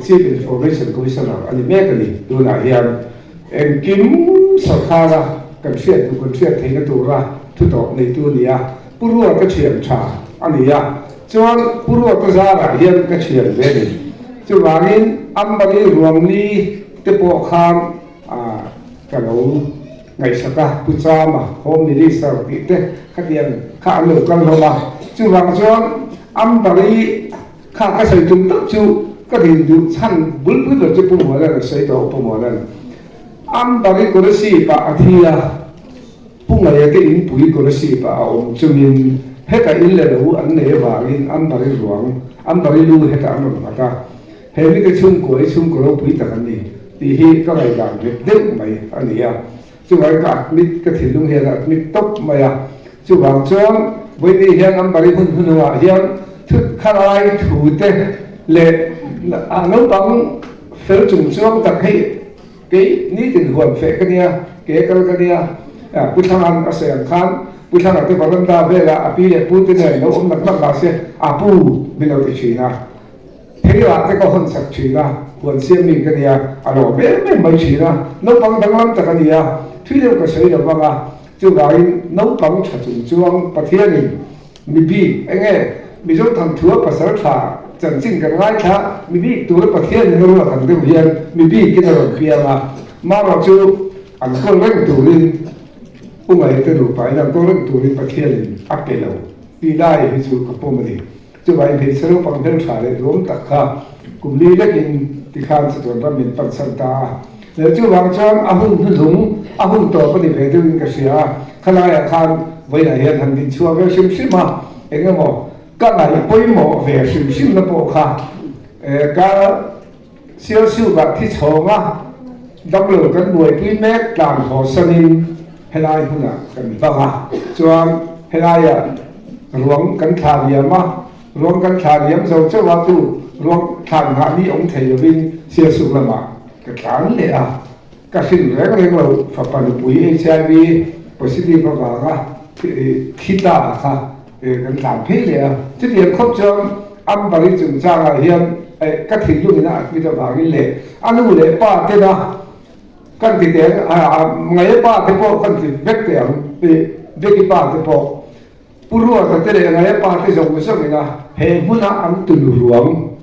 Chief Information Commissioner a ni mek a ni tunah hian. Engkim sorkara kan hriat duh kan hriat theihna tura thu tawp neitu a ni a, Pu Ruata thian tha a ni a, chuan Pu Ruata zarah hian ka thian ve a ni. Chuvangin Ambari Ruangli te pawh khan ka lo ngaihsak a, Pu Chama, Home Minister tih te khatiang kha an lo kal hlawm a, chuvang chuan Ambari Kha ka sawi tum tak chu ka din duh chhan bulpui ber chu Pu Mualan a sawi tawh, Pu Mualan Ambari Kolasib ah a thi a, Pu Ngaia te inpui Kolasib ah a awm chungin hetah in leh lo an nei avangin Ambari ruang, Ambari lu hetah an rawn nghat a, he mite chhungkua hi chhungkaw ropui tak an ni tih hi ka ngaihdan nghet deuh mai a ni a. Chuvangin ka admit, ka thinlung hian a admit tawp mai a. Chuvang chuan Vawiini hian Ambari hun hnuhnungah hian thut khalai thu te leh a naupang fel chung chuang tak hei kei nitin huan feh ka nia, ke kal ka nia, Pu Thlanga'n a sawi ang khan Pu Thlanga te veranda velah a pi leh pu te nen lo awm nak nak mah se a pu min lo ti thin a. Theilah te ka hawn sak thin a, huan siam mi ka nia, a lawm em em mai thin a, naupang danglam tak a ni a, thui deuh ka sawi lo vang a, chuvangin naupang tha chung chuang Pathianin mi bik eng nge Mizo thanthu a pasal tha chanchin kan ngaithla, mi bik tura Pathianin a ruat ang deuh hian mi bikin a rawn piang a, marawh chu an kawl reng turin u ngaihte nupain an kawl reng turin Pathianin a pe lo tih lai hi chu ka pawm a ni. Chuvangin hmeichhe naupang hmeltha leh duam tak kha kum li lekin tikhan chatuan ram min pansan ta a. Leh chuvang chuan a hun hnuhnung, a hun tawp a ni ve deuhin ka hria a, khalaiah khan vawiinah hian han din chhuak ve hrim hrim a, eng emaw ka ngaih pawimawh ve hrim hrimna pawh kha ka Sialsukah thi chhawnga damlo kan buaipui mek tlan haw sanin helai hmunah kan hmang a, chuan helaiah ruang kan thla liam a, ruang kan thla liam zo chauh a tu ruang thlan nghah ni awm thei lovin Sialsuk lamah ka tlan leh a, ka hrin reng reng lo fapa nupui HIV positive avanga thi ta kha Kan tlan phei leh a, chutiang khawp chuan Ambari chungchangah hian ka thinlung in a admit avangin leh a nu leh pa tena kan ti teh ang, Ngaia pa te pawh kan ti vek teh ang, Beki pa te pawh, Pu Ruata te leh Ngaia pa te zawng zawng ina he hmuna an tunu ruang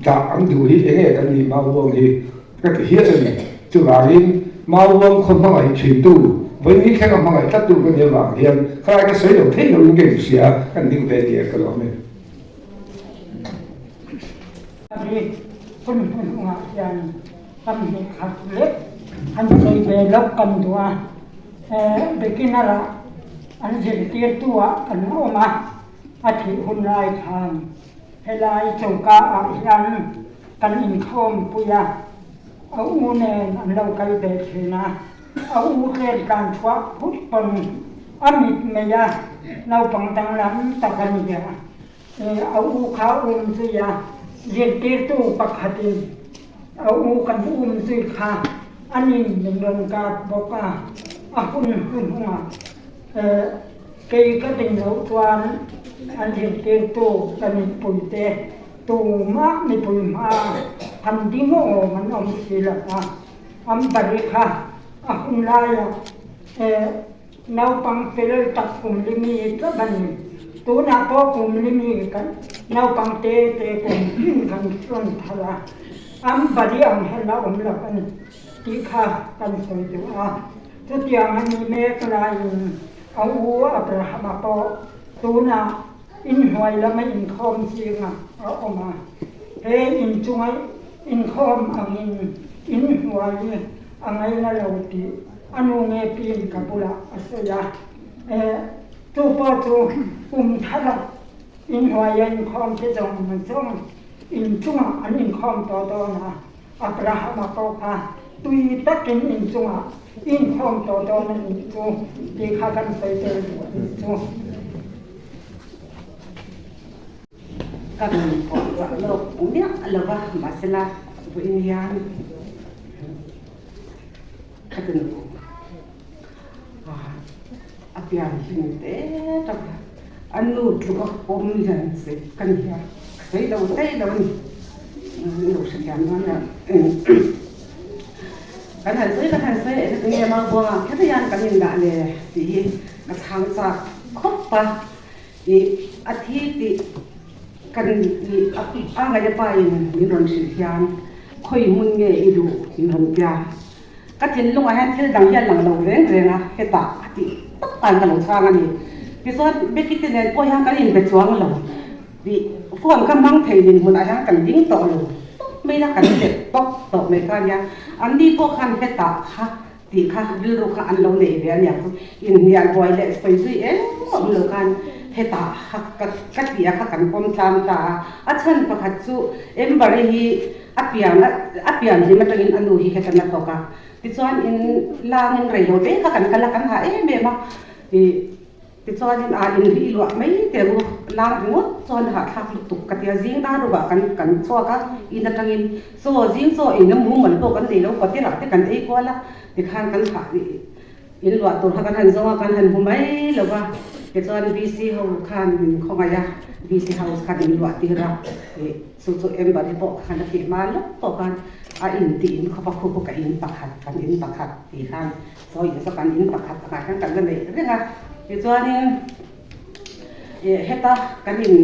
dah an duh hi enge kan nih Maubuang hi Ka ti hial a ni. Chuvangin, Maubuang khaw hmangaih thintu, vawiin thlenga hmangaih tlattu ka nih avang hian khalai ka sawi lo thei loin ka inhria, kan ding ve tih ka lawm e. Hi hun hnuhnungah hian kan hnih khat lek han sawi ve lawk kan duh a, beginner ah an zirtirtu ah kan awm a, a thih hun lai khan helai choka ah hian Kan inkhawmpui a, a u nen an lo kal ve thin a, a u tlem tlan chhuah phut pawn a mit mai a, naupang danglam tak a ni a, a u kha um zui a, zirtirtu pakhatin a u kan um zui kha a nin min rawn kap bawk a, a hun hnuhnungah kei ka ding loh chuan an zirtirtu ka mitpuite Tumah mipui hma han ding awm an awm si lo a, an bari kha a hun laiah naupang fel tak kum li mi tlat a ni. Tunah pawh kum li mi kan naupang te te kum tin kan rawn thar a, an bari ang hian a awm lo a ni tih kha kan sawi duh a. Chutiang a ni mek laiin a u Abrahama pawh tunah Inhnuai lama inkhawm zingah a awm a, he inchunga inkhawm angin inhnuai a ngaina lo tih a nu nge piin ka bulah a sawi a. Chu pawh chu kum thar a. Inhnuaia inkhawm te zawng zawng inchungah an inkhawm tawh dawn a, Abrahama pawh kha tui takin inchungah inkhawm tawh dawn a nih chu tih kha kan sawi tel duh a nih chu. Ka rawn pawh chah lawk miah lo va, mahsela vawiin hian ka ti nuam. A pian hlim te tak a, a nu tluk a pawm lian che ka ni a, ka sawi lo daih lo a ni. Min lo hrethiam dawn a, kan han sawi kan han sawi eng nge Maubuanga kher hian kan indah le tih hi ka chhang chak khawp a. Ih a thi tih kan ih a ngaih a pa in min rawn hrilh hian khawi hmun nge i duh min rawn tia. Ka thinlungah hian thil dang hi a lang lo reng reng a, hetah a tih tak tan ka lo chhang a ni. Tichuan Becky te nen pawh hian kan inbe chuang lo tih phone ka hmang thei dinhmunah hian kan ding tawh lo tawp mai a, kan let tawp tawp mai kha a nia. Anni pawh khan hetah kha tih kha rilru kha an lo nei ve a nia chu inhnial buai leh sawi zui eng awm lo khan hetah kha ka tih a kha kan pawm tlang ta a. A chhan pakhat chu Amber-i hi a pian a pian hlim atangin a nu hi hetan a thawk a, tichuan in langin rei lo te kha kan kal a kan ha em em a, ih tichuanin a in hi i luah mai teh u lang ringawt chuan hahthlak lutuk ka tia zing dar rukah kan kan chhuak a in atangin chaw zing chaw ei na mumal pawh kan nei lo kawtirah te kan ei kual a tikhan kan hah In luah tur kha kan han zawng a, kan han hmu mai lo va, tichuan VC ho khan min khawngaih a, VC house khan min luah tir a, ih chu chu Amber-i pawh khan a tih hma lawk pawh khan a in tih in khawp a, khu khu ka in pakhat, kan in pakhat tih khan sawi in saw kan in pakhat takah khan kan la neih reng a, tichuanin ih heta kan in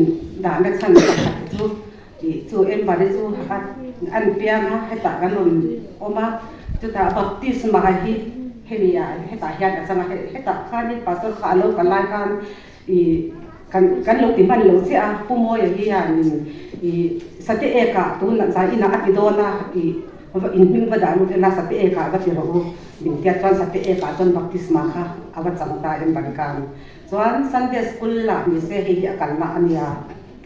dahna chhan pakhat chu ih chu Amber-i chu a an piang a, hetah kan rawn awm a, chutah baptisma hi hemi ah hetah hian a chang a, hetah khanin pastor kha a lo kal lai khan ih kan kan lo ti hman lo chiah a, Pu Mawia hianin ih sate ekah tunah zai inah a ti dawn a, ih in hming va dah lut ila sate ekah va ti rawh u min tia chuan sate ekah chuan baptisma kha a va chang ta em Barikhan chuan Sunday school lah ni se hei hi a kalna a nia.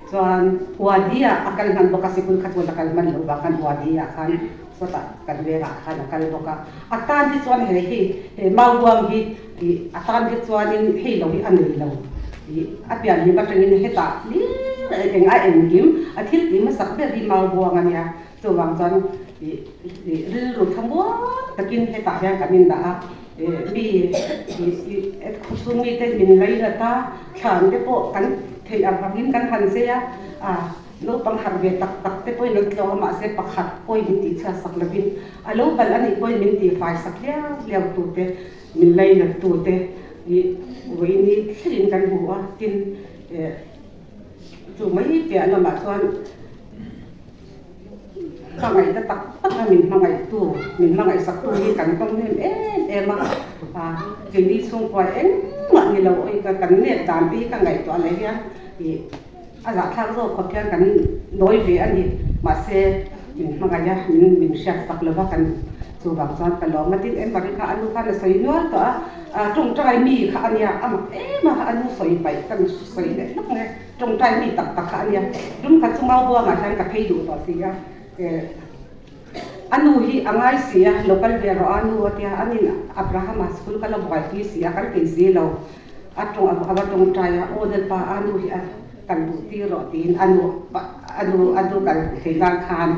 Chuan Wadi-ah a kal hman bawk a, sikul kha chuan a kal hman loh vang khan Wadi-ah khan sawtah kan velah khan a kal bawk a. A tan hi chuan he hi he maubuang hi ih a tan hi chuanin hei lo hi a nei lo ih a pian hlim atangin hetah hlir eng a engkim a thil tih hmasak ber hi maubuang a nia. Chuvang chuan ih ih rilru thlamuang takin hetah hian kan indah a, ih mi ih ih khawchhung mite min lainat a, thlan te pawh kan theih ang angin kan han zei a, a naupang harh ve tak tak te pawhin an tlawng a, mahse pakhat pawhin min tihchhiat sak lovin a lo balh a nih pawhin min tihfai sak hliau hliau tute min lainat tute ih vawiin hi thlengin kan hmu a, tin eh chu mai piah lamah chuan. Ka ngaihna tak tak a min hmangaihtu, min hmangaihsaktu hi kan tawng hnem em em a, a keini chhungkua engmah ni lo awi ka kan nep dan te hi ka ngaihtuah leh hian ih a zahthlak zawk khawp hian kan nawi ve a ni. Mahse min hmangaih a, min min hriatsak lo va kan chuvang chuan ka lawm a tin Emma-ri kha a nu khan a sawi nual tawh a, a tawngtai mi kha a nia a mak em a, a nu sawi paih ka sawi leh hlawk nge. Tawngtai mi tak tak kha a nia. Tum khat chu Maubuangah hian ka phei duh tawh si a, eh a nu hi a ngai si a, lo kal ve rawh a nu a tia, a nin Abrahama school ka la buaipui si a, kal thei si lo. A tawng a va tawngtai a, aw Lalpa a nu hi a kal duh tir rawh tiin a nu a nu a nu kal thei nan khan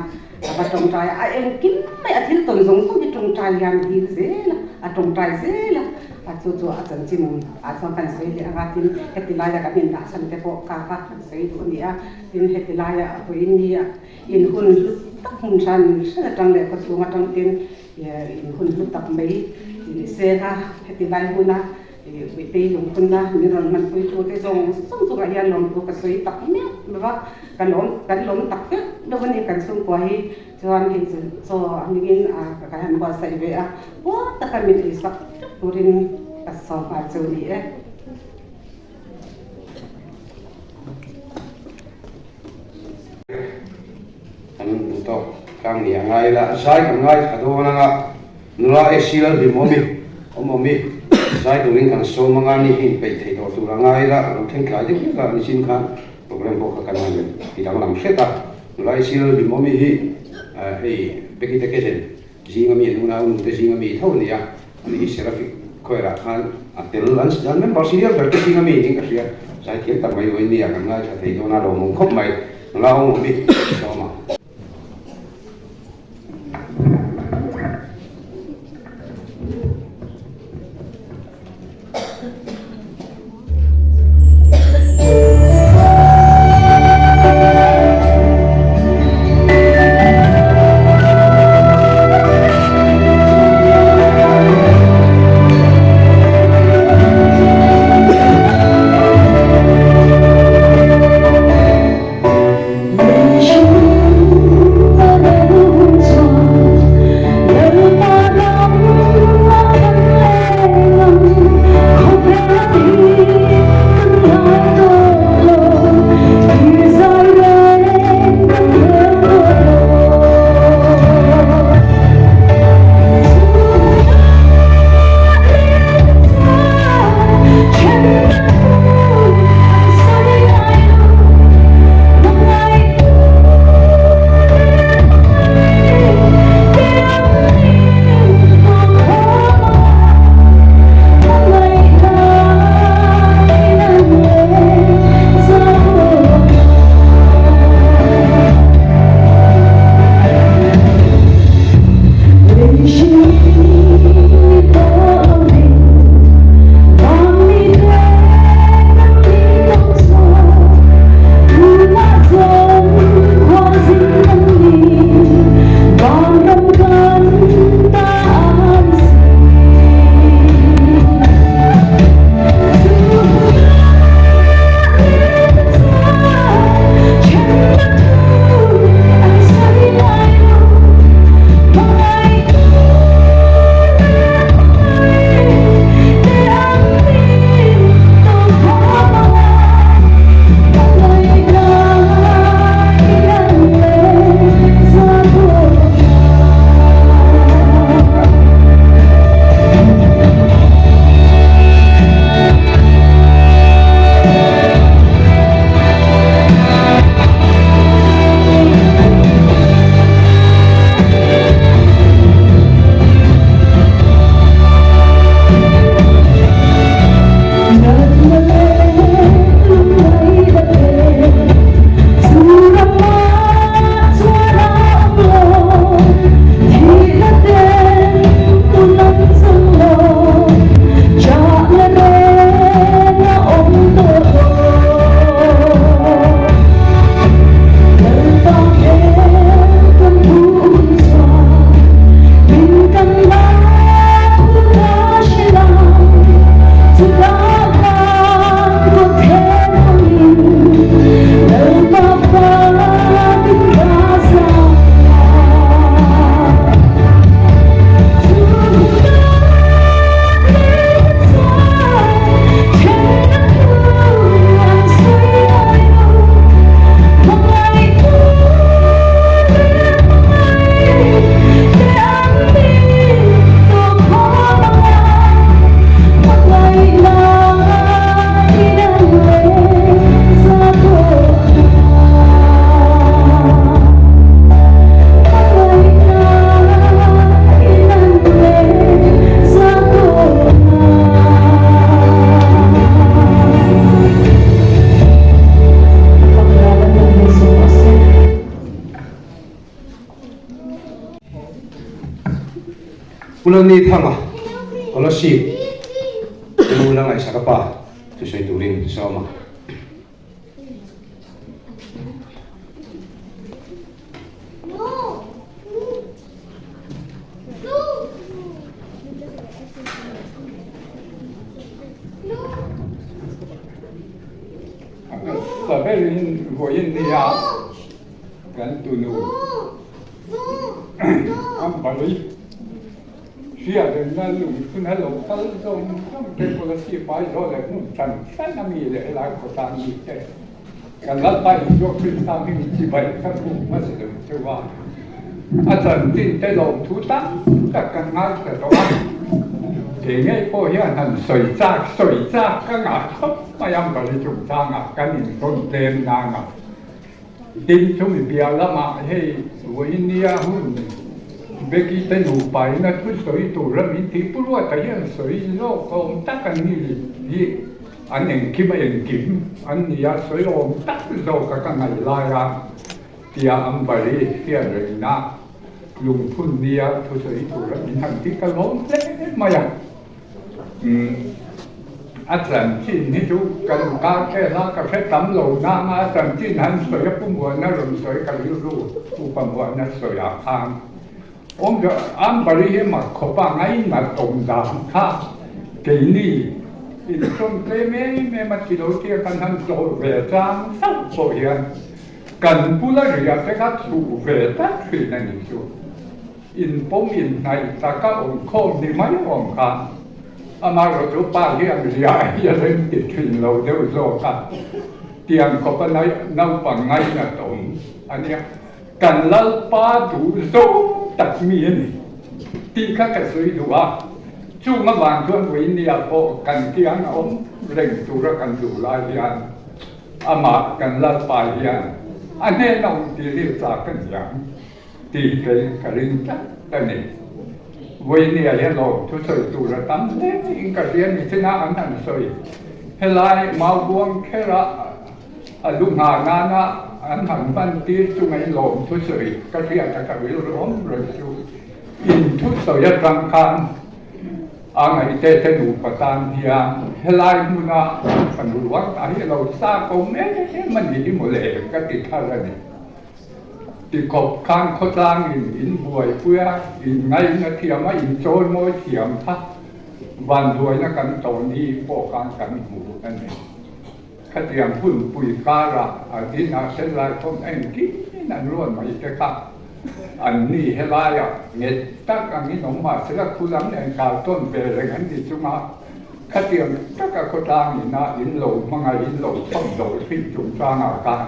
a va tawngtai a, a engkim mai a thil tawn zawng zawng hi tawngtai hian a dil zel a, a tawngtai zel a. A chu chu a chanchin ah chuan kan sawi leh ang a, tin heti laia kan indah chhan te pawh ka kha kan sawi duh a ni a, tin heti laia a vawiin ni a in hun hlu tak hmun hran hran atang leh khawchhung atang tin in hun hlu tak mai ni se a, heti lai huna Puitei lungphunna min rawn hmanpui tu te zawng zawng chungah hian lawmthu ka sawi tak meuh meuh a, ka lawm kan lawm tak meuh meuh a ni kan chhungkua hi. Chuan hei chu chaw a hmingin a ka han buatsaih ve a, puar taka min ei sak vek turin ka sawm nghal chu ni e. Kan duh tawk tlang ni a ngai la, zai kan ngaithla dawn anga nula AC Lalhlim awm i awm awm i zai turin kan sawm anga ni hi inpeih thei tawh tur a ngai la, lo thleng tlai deuh hlek a nichin khan. Programme pawh kha kan han ti danglam hret a. Nula Isil Limawmi hi hei Becky te cousin zinga mi an unau nu te zinga mi tho a ni a. Ani hi Seraphic Choir ah khan a tel an an member senior ber te zinga mi niin ka hria. Zaithiam tak mai uain nia kan ngaithla thei dawn a lawmawm khawp mai. Nula Awmawmi Sawma. Pulani Thanga, Kolasib, Nu la ngaihsak a pa thusawi turin sawm a. Saberin vawiin nia kan tunu Ambari hriatrengna lungphun a lo kal zawng zawng te policy pai zawh leh hmun hran hran a mi leh helai khawtlang mi te kan Lalpa Isua Krista hming chibai ka hmuh hmasa deuh cheu a, a chanchin te lawmthu tam tak kan ngaithla tawh a, kei ngei pawh hian han sawi chak sawi chak ka ngah khawp. mai Ambari chungchangah kan intawn tlem nana. Tin, chumi piah lamah hei vawinia hun Becky te nupa in a thusawi tura min tih pu Ruata hian sawi zawk awm tak an ni hi an engkim a engkim an ni a, sawi awm tak zawk a ka ngaih lai a tia Ambari hriat rengna lungphun nia thusawi tura min han tih ka lawm hle mai a. Umm a chanchin hi chu kan kar vel a, ka hre tam lo nang a, a chanchin han sawi a Pumuana rawn sawi ka rilru upa muana sawi ah khan awm zawh Ambari hi mak khawp a ngainat awm dan kha keini inhrawm tlem em em a ti lo tia kan han tlawh ve chang sauh pawh hian kan bula riah te kha chhuh ve tlat thin a ni chu. Inpawm inhnaih taka awm khawm ni mai awm kha amaherawhchu pa hian riah hi a rem ti thin lo deuh zawk a, tiang khawpa naupang ngainat awm a nia. Kan Lalpa duh zawng tak mi a ni tih kha ka sawi duh a, chung avang chuan Vawinia pawh kan kiang a awm reng tura kan duh lai hian amah kan Lalpa hian a hnena awm tir hi chak a ni ang. Tih kei ka ring tlat a ni. Vawinia hian lawm thusawi tur a tam hle in ka hria ni china an han sawi. Helai Maubuang khera a lu nghah nana an han hman tir chunga in lawm thusawi ka hriat a ka rilru awm reng chu in thusawi atang khan a ngaihte te nupa tan hian helai hmuna an fanu ruang ta hi a lo chak awm em a ni hi mawle ka ti thar a ni. Tikhawp khan khawtlangin in buaipui a, in ngaihna thiam a, in chawimawi thiam kha vanduaina kan tawn hi pawh khan kan hmu a ni. Khatiang hunpui karah a dinah then lai khawm engkim an ruat mai te kha an ni helaiah nghet tak angin awm mahsela khulam nen kal tawn ve reng an ni chunga khatiang taka khawtlangin a in lo hmangaih in lo chhawmdawh thin chungchangah khan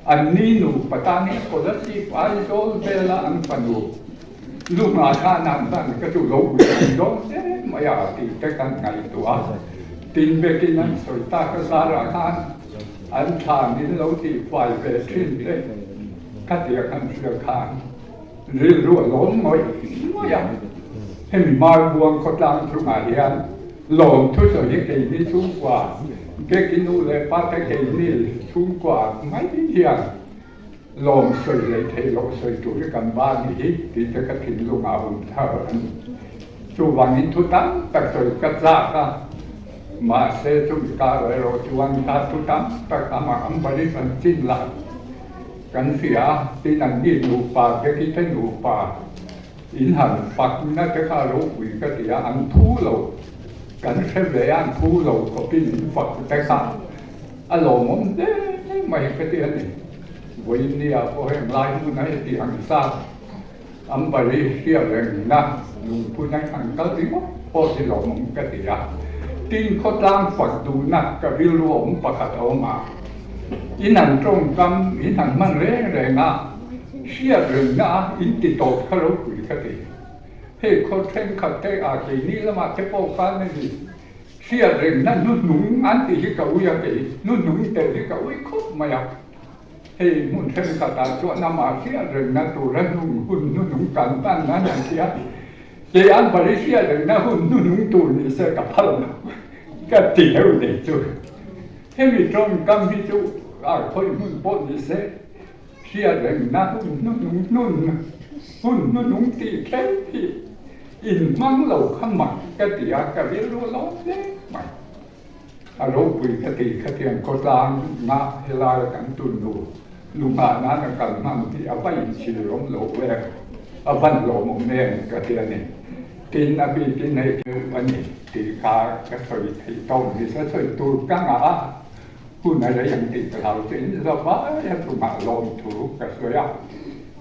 An ni nupa tan hi Kolasib Aizawl vela an fanu Lunga khan an hman ka chu lo ui ang dawn hle mai a tih te kan ngaihtuah a. Tin vekin an sawi tak a zarah khan an thlan in lo tih fai ve thin te khatia kan hria khan rilru a lawm ngawih ngawih a. Hemi Marbuang khawtlang chungah hian Lawm thusawi hi keini chhungkua, Keki nu leh pa te keini chhungkua mai hian lawm sawi leh theih loh sawi tur hi kan ba ni hi tih te ka thinlung ah awm thar a ni. Chuvangin thu tam tak sawi ka chak a, mahse chumi kar erawh chuan kha thu tam tak amah Ambari chanchin lah kan hria a, tin an ni nupa, Keki te nupa, In han fakna te kha ropui ka ti a, an phu lo, kan hre ve a, an phu lo khawpin in fak te kha a lawmawm hle mai ka ti a ni. Vawinia pawh heng lai hmuna heti ang zat Ambari hria rengna lungphun a han kal ringawt pawh hi lawmawm ka ti a. Tin, khawtlang fak duhna ka rilru awm pakhat a awm a, in han tawngkam, in han hman reng reng a, Hriat rengna a in ti tawp kha ropui ka ti. Hei khaw thenkhat te ah keini lamah te pawh khan a ni. Hriat rengna hnuhnung an tih hi ka ui a kei, hnuhnung telh hi ka ui khawp mai a. Hei hmun thenkhat ah chuan amah hriat rengna tura hnung hun hnuhnung kan hman nan an ti a. Kei an bari hriat rengna hun hnuhnung tur ni se ka phal lo ka ti deuh nei chu. Hemi tawngkam hi chu a khawih hmun pawh ni se. Hriat rengna hun hnuhnung hnun hun hnuhnung tih thleng hi inhmang lo kha mak ka ti a, ka rilru lawm hle mai. A ropui ka ti khatiang khawtlang nga helai kan tunnu lunghah nana kal hman hi a va inchhir awm lo em, a van lawmawm em ka ti a ni. Tin, a bikin hei a ni tih kha ka sawi theih tawk ni se sawi tur ka ngah a. Hun a rei ang tih ka hlau che in zavai a chungah lawmthu ka sawi a,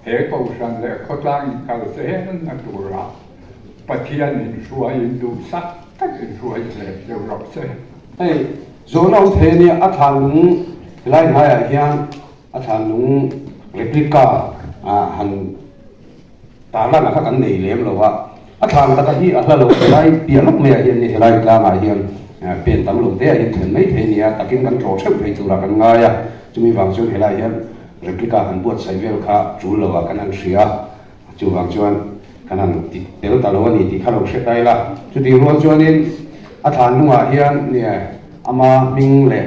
he Kohhran leh khawtlang inkal zel na tura Pathian inhruai in duhsak tak inhruai hle deuh rawh se. Hei zawhna awm thei a nia, a thlan lung helai hnaiah hian a thlan lung replica han tarlan a kha kan nei lem lo a, a thlan taka hi a hla lo helai piah lawk maiah hian ni helai tlangah hian. Pen tam lo te ah hian thlen mai thei a ni a, takin kan tlawh theuh thei turah kan ngai a, chumi vang chuan helaiah hian replica han buatsaih vel kha tul lo ah kan han hria a, chuvang chuan kan han ti tel ta lo a ni tih kha lo hre ta ila. Chutih rual chuanin a thlan hnungah hian nia ama hming leh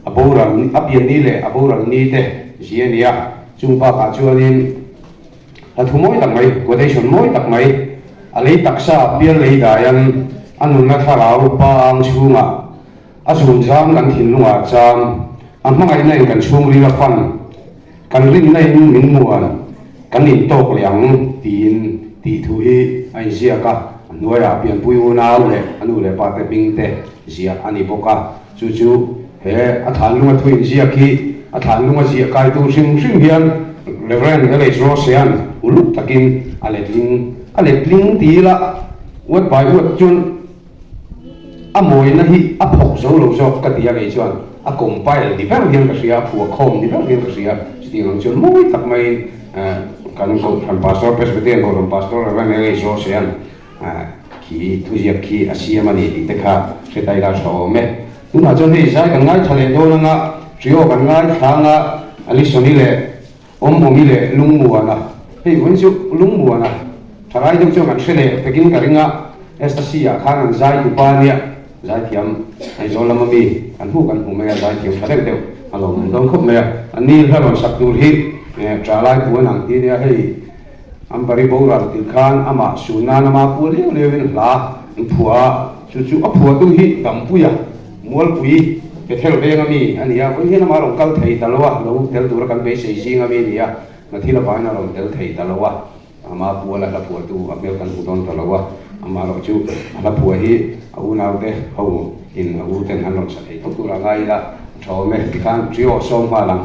a boral a pian ni leh a boral ni te zia a ni a, chung bakah chuanin A thu mawi tak mai, quotation mawi tak mai, A lei taksa pial lei daian a nunna thlarau pa ang chhungah a zun zam kan thinlungah cham, a hmangaihna in kan chhungril a fan, kan rinna in min muan, kan intawk leh ang tiin tih thu hi a inziak a, a hnuaiah pianpui unau leh a nu leh pa te hming te ziah a ni bawk a, chu chu he a thlanlunga thu inziak hi a thlanlunga ziah kaitu hrim hrim hian Rev. LH Rosean uluk takin a letling a letling ti ila word by word chuan a mawina hi a phawk zo lo zawk ka ti a kei chuan a compile ni ber hian ka hria a phuah khawm ni ber hian ka hria chutiang ang chuan mawi tak maiin kan Kohhran Pastor Presbyterian Kohhran Pastor Rev. LH Rosean Khi thuziak khi a siam a ni tih te kha hre ta ila tha awm e. Tunah chuan hei zai kan ngaithla leh dawn anga trio kan ngaithla anga Alison-i leh Awmawmi leh Lungmuana hei vawiin chu Lungmuana thalai deuh chuan kan hre leh pekin ka ring a Ecstasy-ah khan an zai tupa a nia zaithiam Aizawl lama mi kan hmuh kan hmu mai a zaithiam tha deuh deuh a lawmawm dawn khawp mai a an ni hla rawn sak tur hi thalai puan ang ti nia hei Ambari boral tir khan amah sun nan ama pua liau liau in hla an phuah a, chu chu a phuahtu hi Dampuia Mualpui Bethel veng ami a ni a, vawiin hian amah a rawn kal thei ta lo a, lo tel tura kan beisei zing ami a ni a, Nathil avain a rawn tel thei ta lo a, ama puala hla phuahtu a hmel kan hmu dawn ta lo a, amaherawh chu a hla phuah hi a unaute ho in a u ten an rawn sa thei tho tura ngai ila a tha awm e, tikhan trio sawm nghal ang.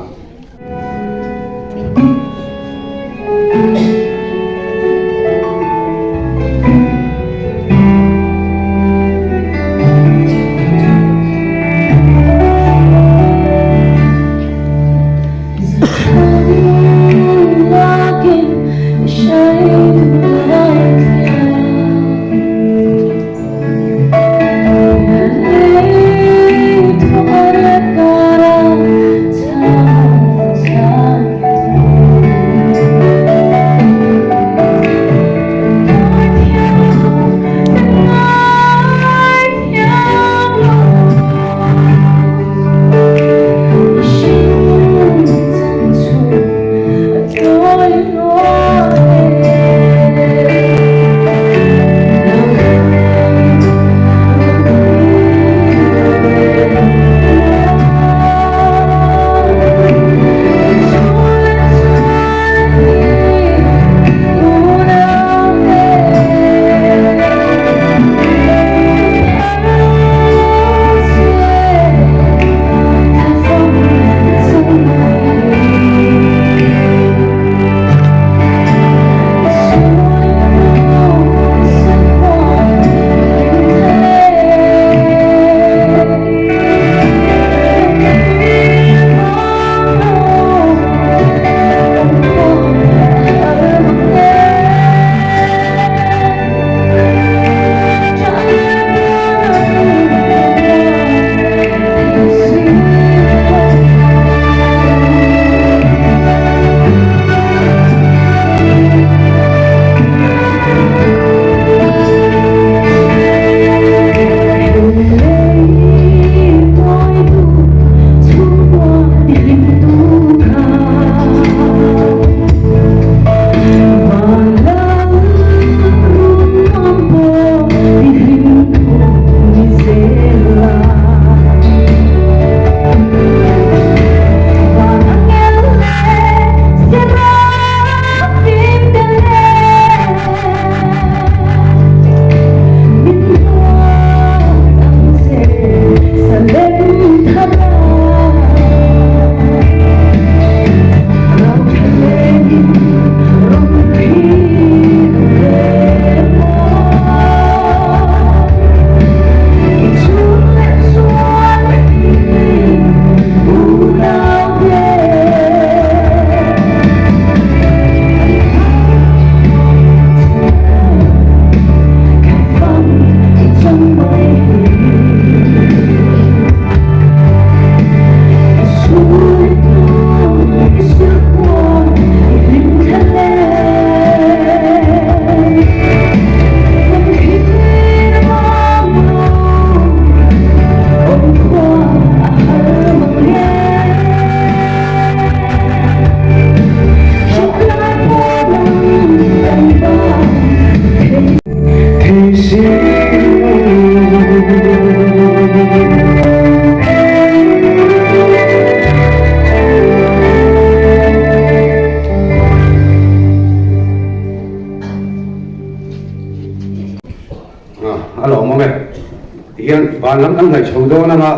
van lam kan hnaih chho dawn anga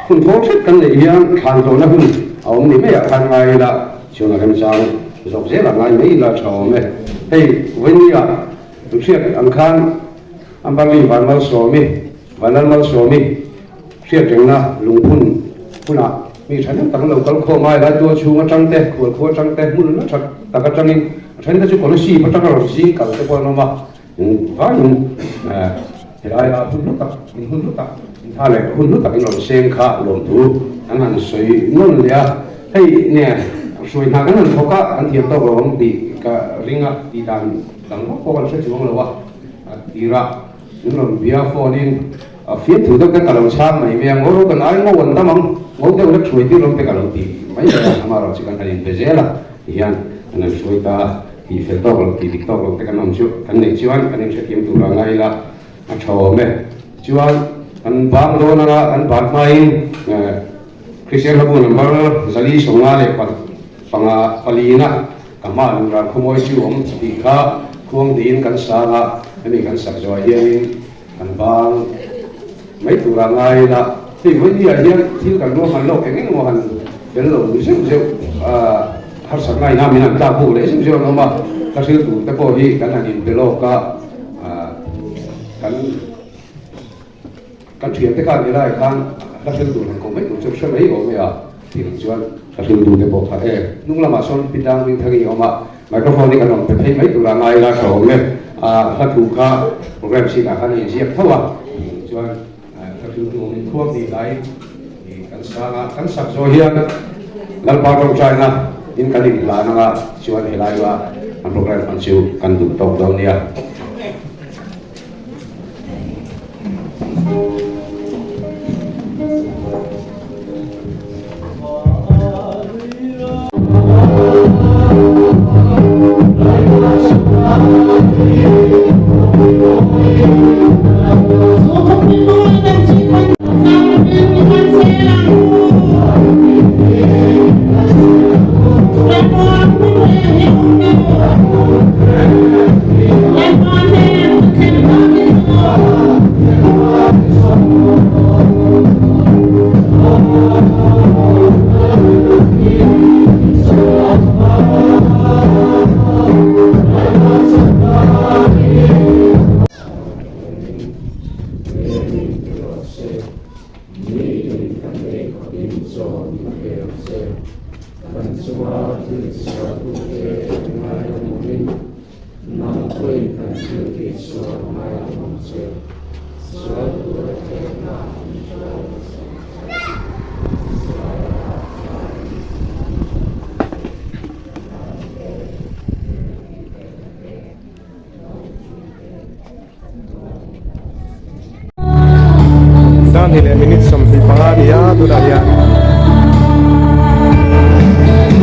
hun thawl hret kan neih hian thlan tlawhna hun a awm ni maiah khan ngai ila chuan a remchang zawk zelah ngai mai ila tha awm e. Hei vawinia hriat ang khan Amberley Vanmalsawmi, Vanlalmalsawmi hriat rengna lungphun hunah mi thahnem tak an lo kal khawm a, helai tual chhung atang te, khual khua atang te, hmun la tha tak atangin a then te chu Kolasib atanga rawn zing kal te pawh an awm a, engvangin helaia hun hlu tak, in hun hlu tak, in tha leh hun hlu tak in rawn seng kha lawmthu an han sawi nawn leh a, hei nge hruai hna kan han thawk a, an thiam tawk lo ang tih ka ring a, tih dan dang vak pawh kan hre chuang lo a. A tir a, min rawn bia phone in a fiam thu deuh te ka lo chhang mai mai a, ngaw ro kan ai ngaw an tam ang, ngaw deuh hlek hruai tir lo te ka lo ti mai mai a, amaherawh chu kan han inpe zel a, tihian kan han hruai ta a, tih fel tawk lo, tih dik tawk lo te kan awm chu kan neih chuan kan inhrethiam tur a ngai ila a tha awm e. Chuan kan bang dawn anga kan ban hmain Kristian hlabu number 455 palina Ka hma luh ral khawmawi chu awm tih kha khuang niin kan sang a, hemi kan sak zawhah hianin kan bang mai tura ngai ila, hei vawinia hian thil kan ruahman lawk eng eng emaw han fel lo zeuh zeuh a, harsat ngaina min han tlak buk leh zeuh zeuh an awm a, ka hril tur te pawh hi kan han inpe lawk a, kan Kan thiante khan helaiah khan hla hril tur han kawh mai tur chu hre mai awm e a tih ang chuan hla hril tu te pawh kha e hnung lamah sawn Pi Tlang Hmingthangi a awm a, microphone hi kan rawn pe phei mai tura ngai la tha awm e a, hla thu kha program sheet ah khan a inziak tho a tih ang chuan hla hril tu awmin khuang tih lai kan sang a, kan sak zawh hian Lalpa tawngtaina in kan inhlan anga chuan helai a an program hman chu kan duh tawk dawn nia. Dan hi leh minute 25 a ni a tunah hian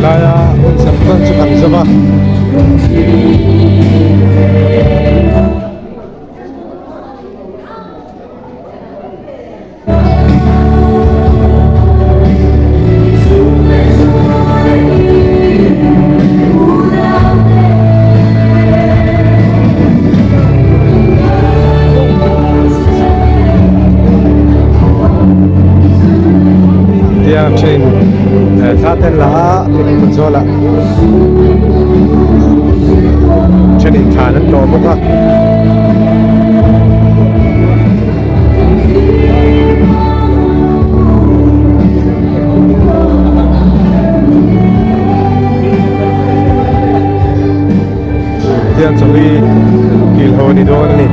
laia hun sam tawn chu kan zawm a. Tiang thin thla ten la a kut zawl ah thenin thlan an tawh bawk a. Tiang chawi kil ho a ni dawn a ni.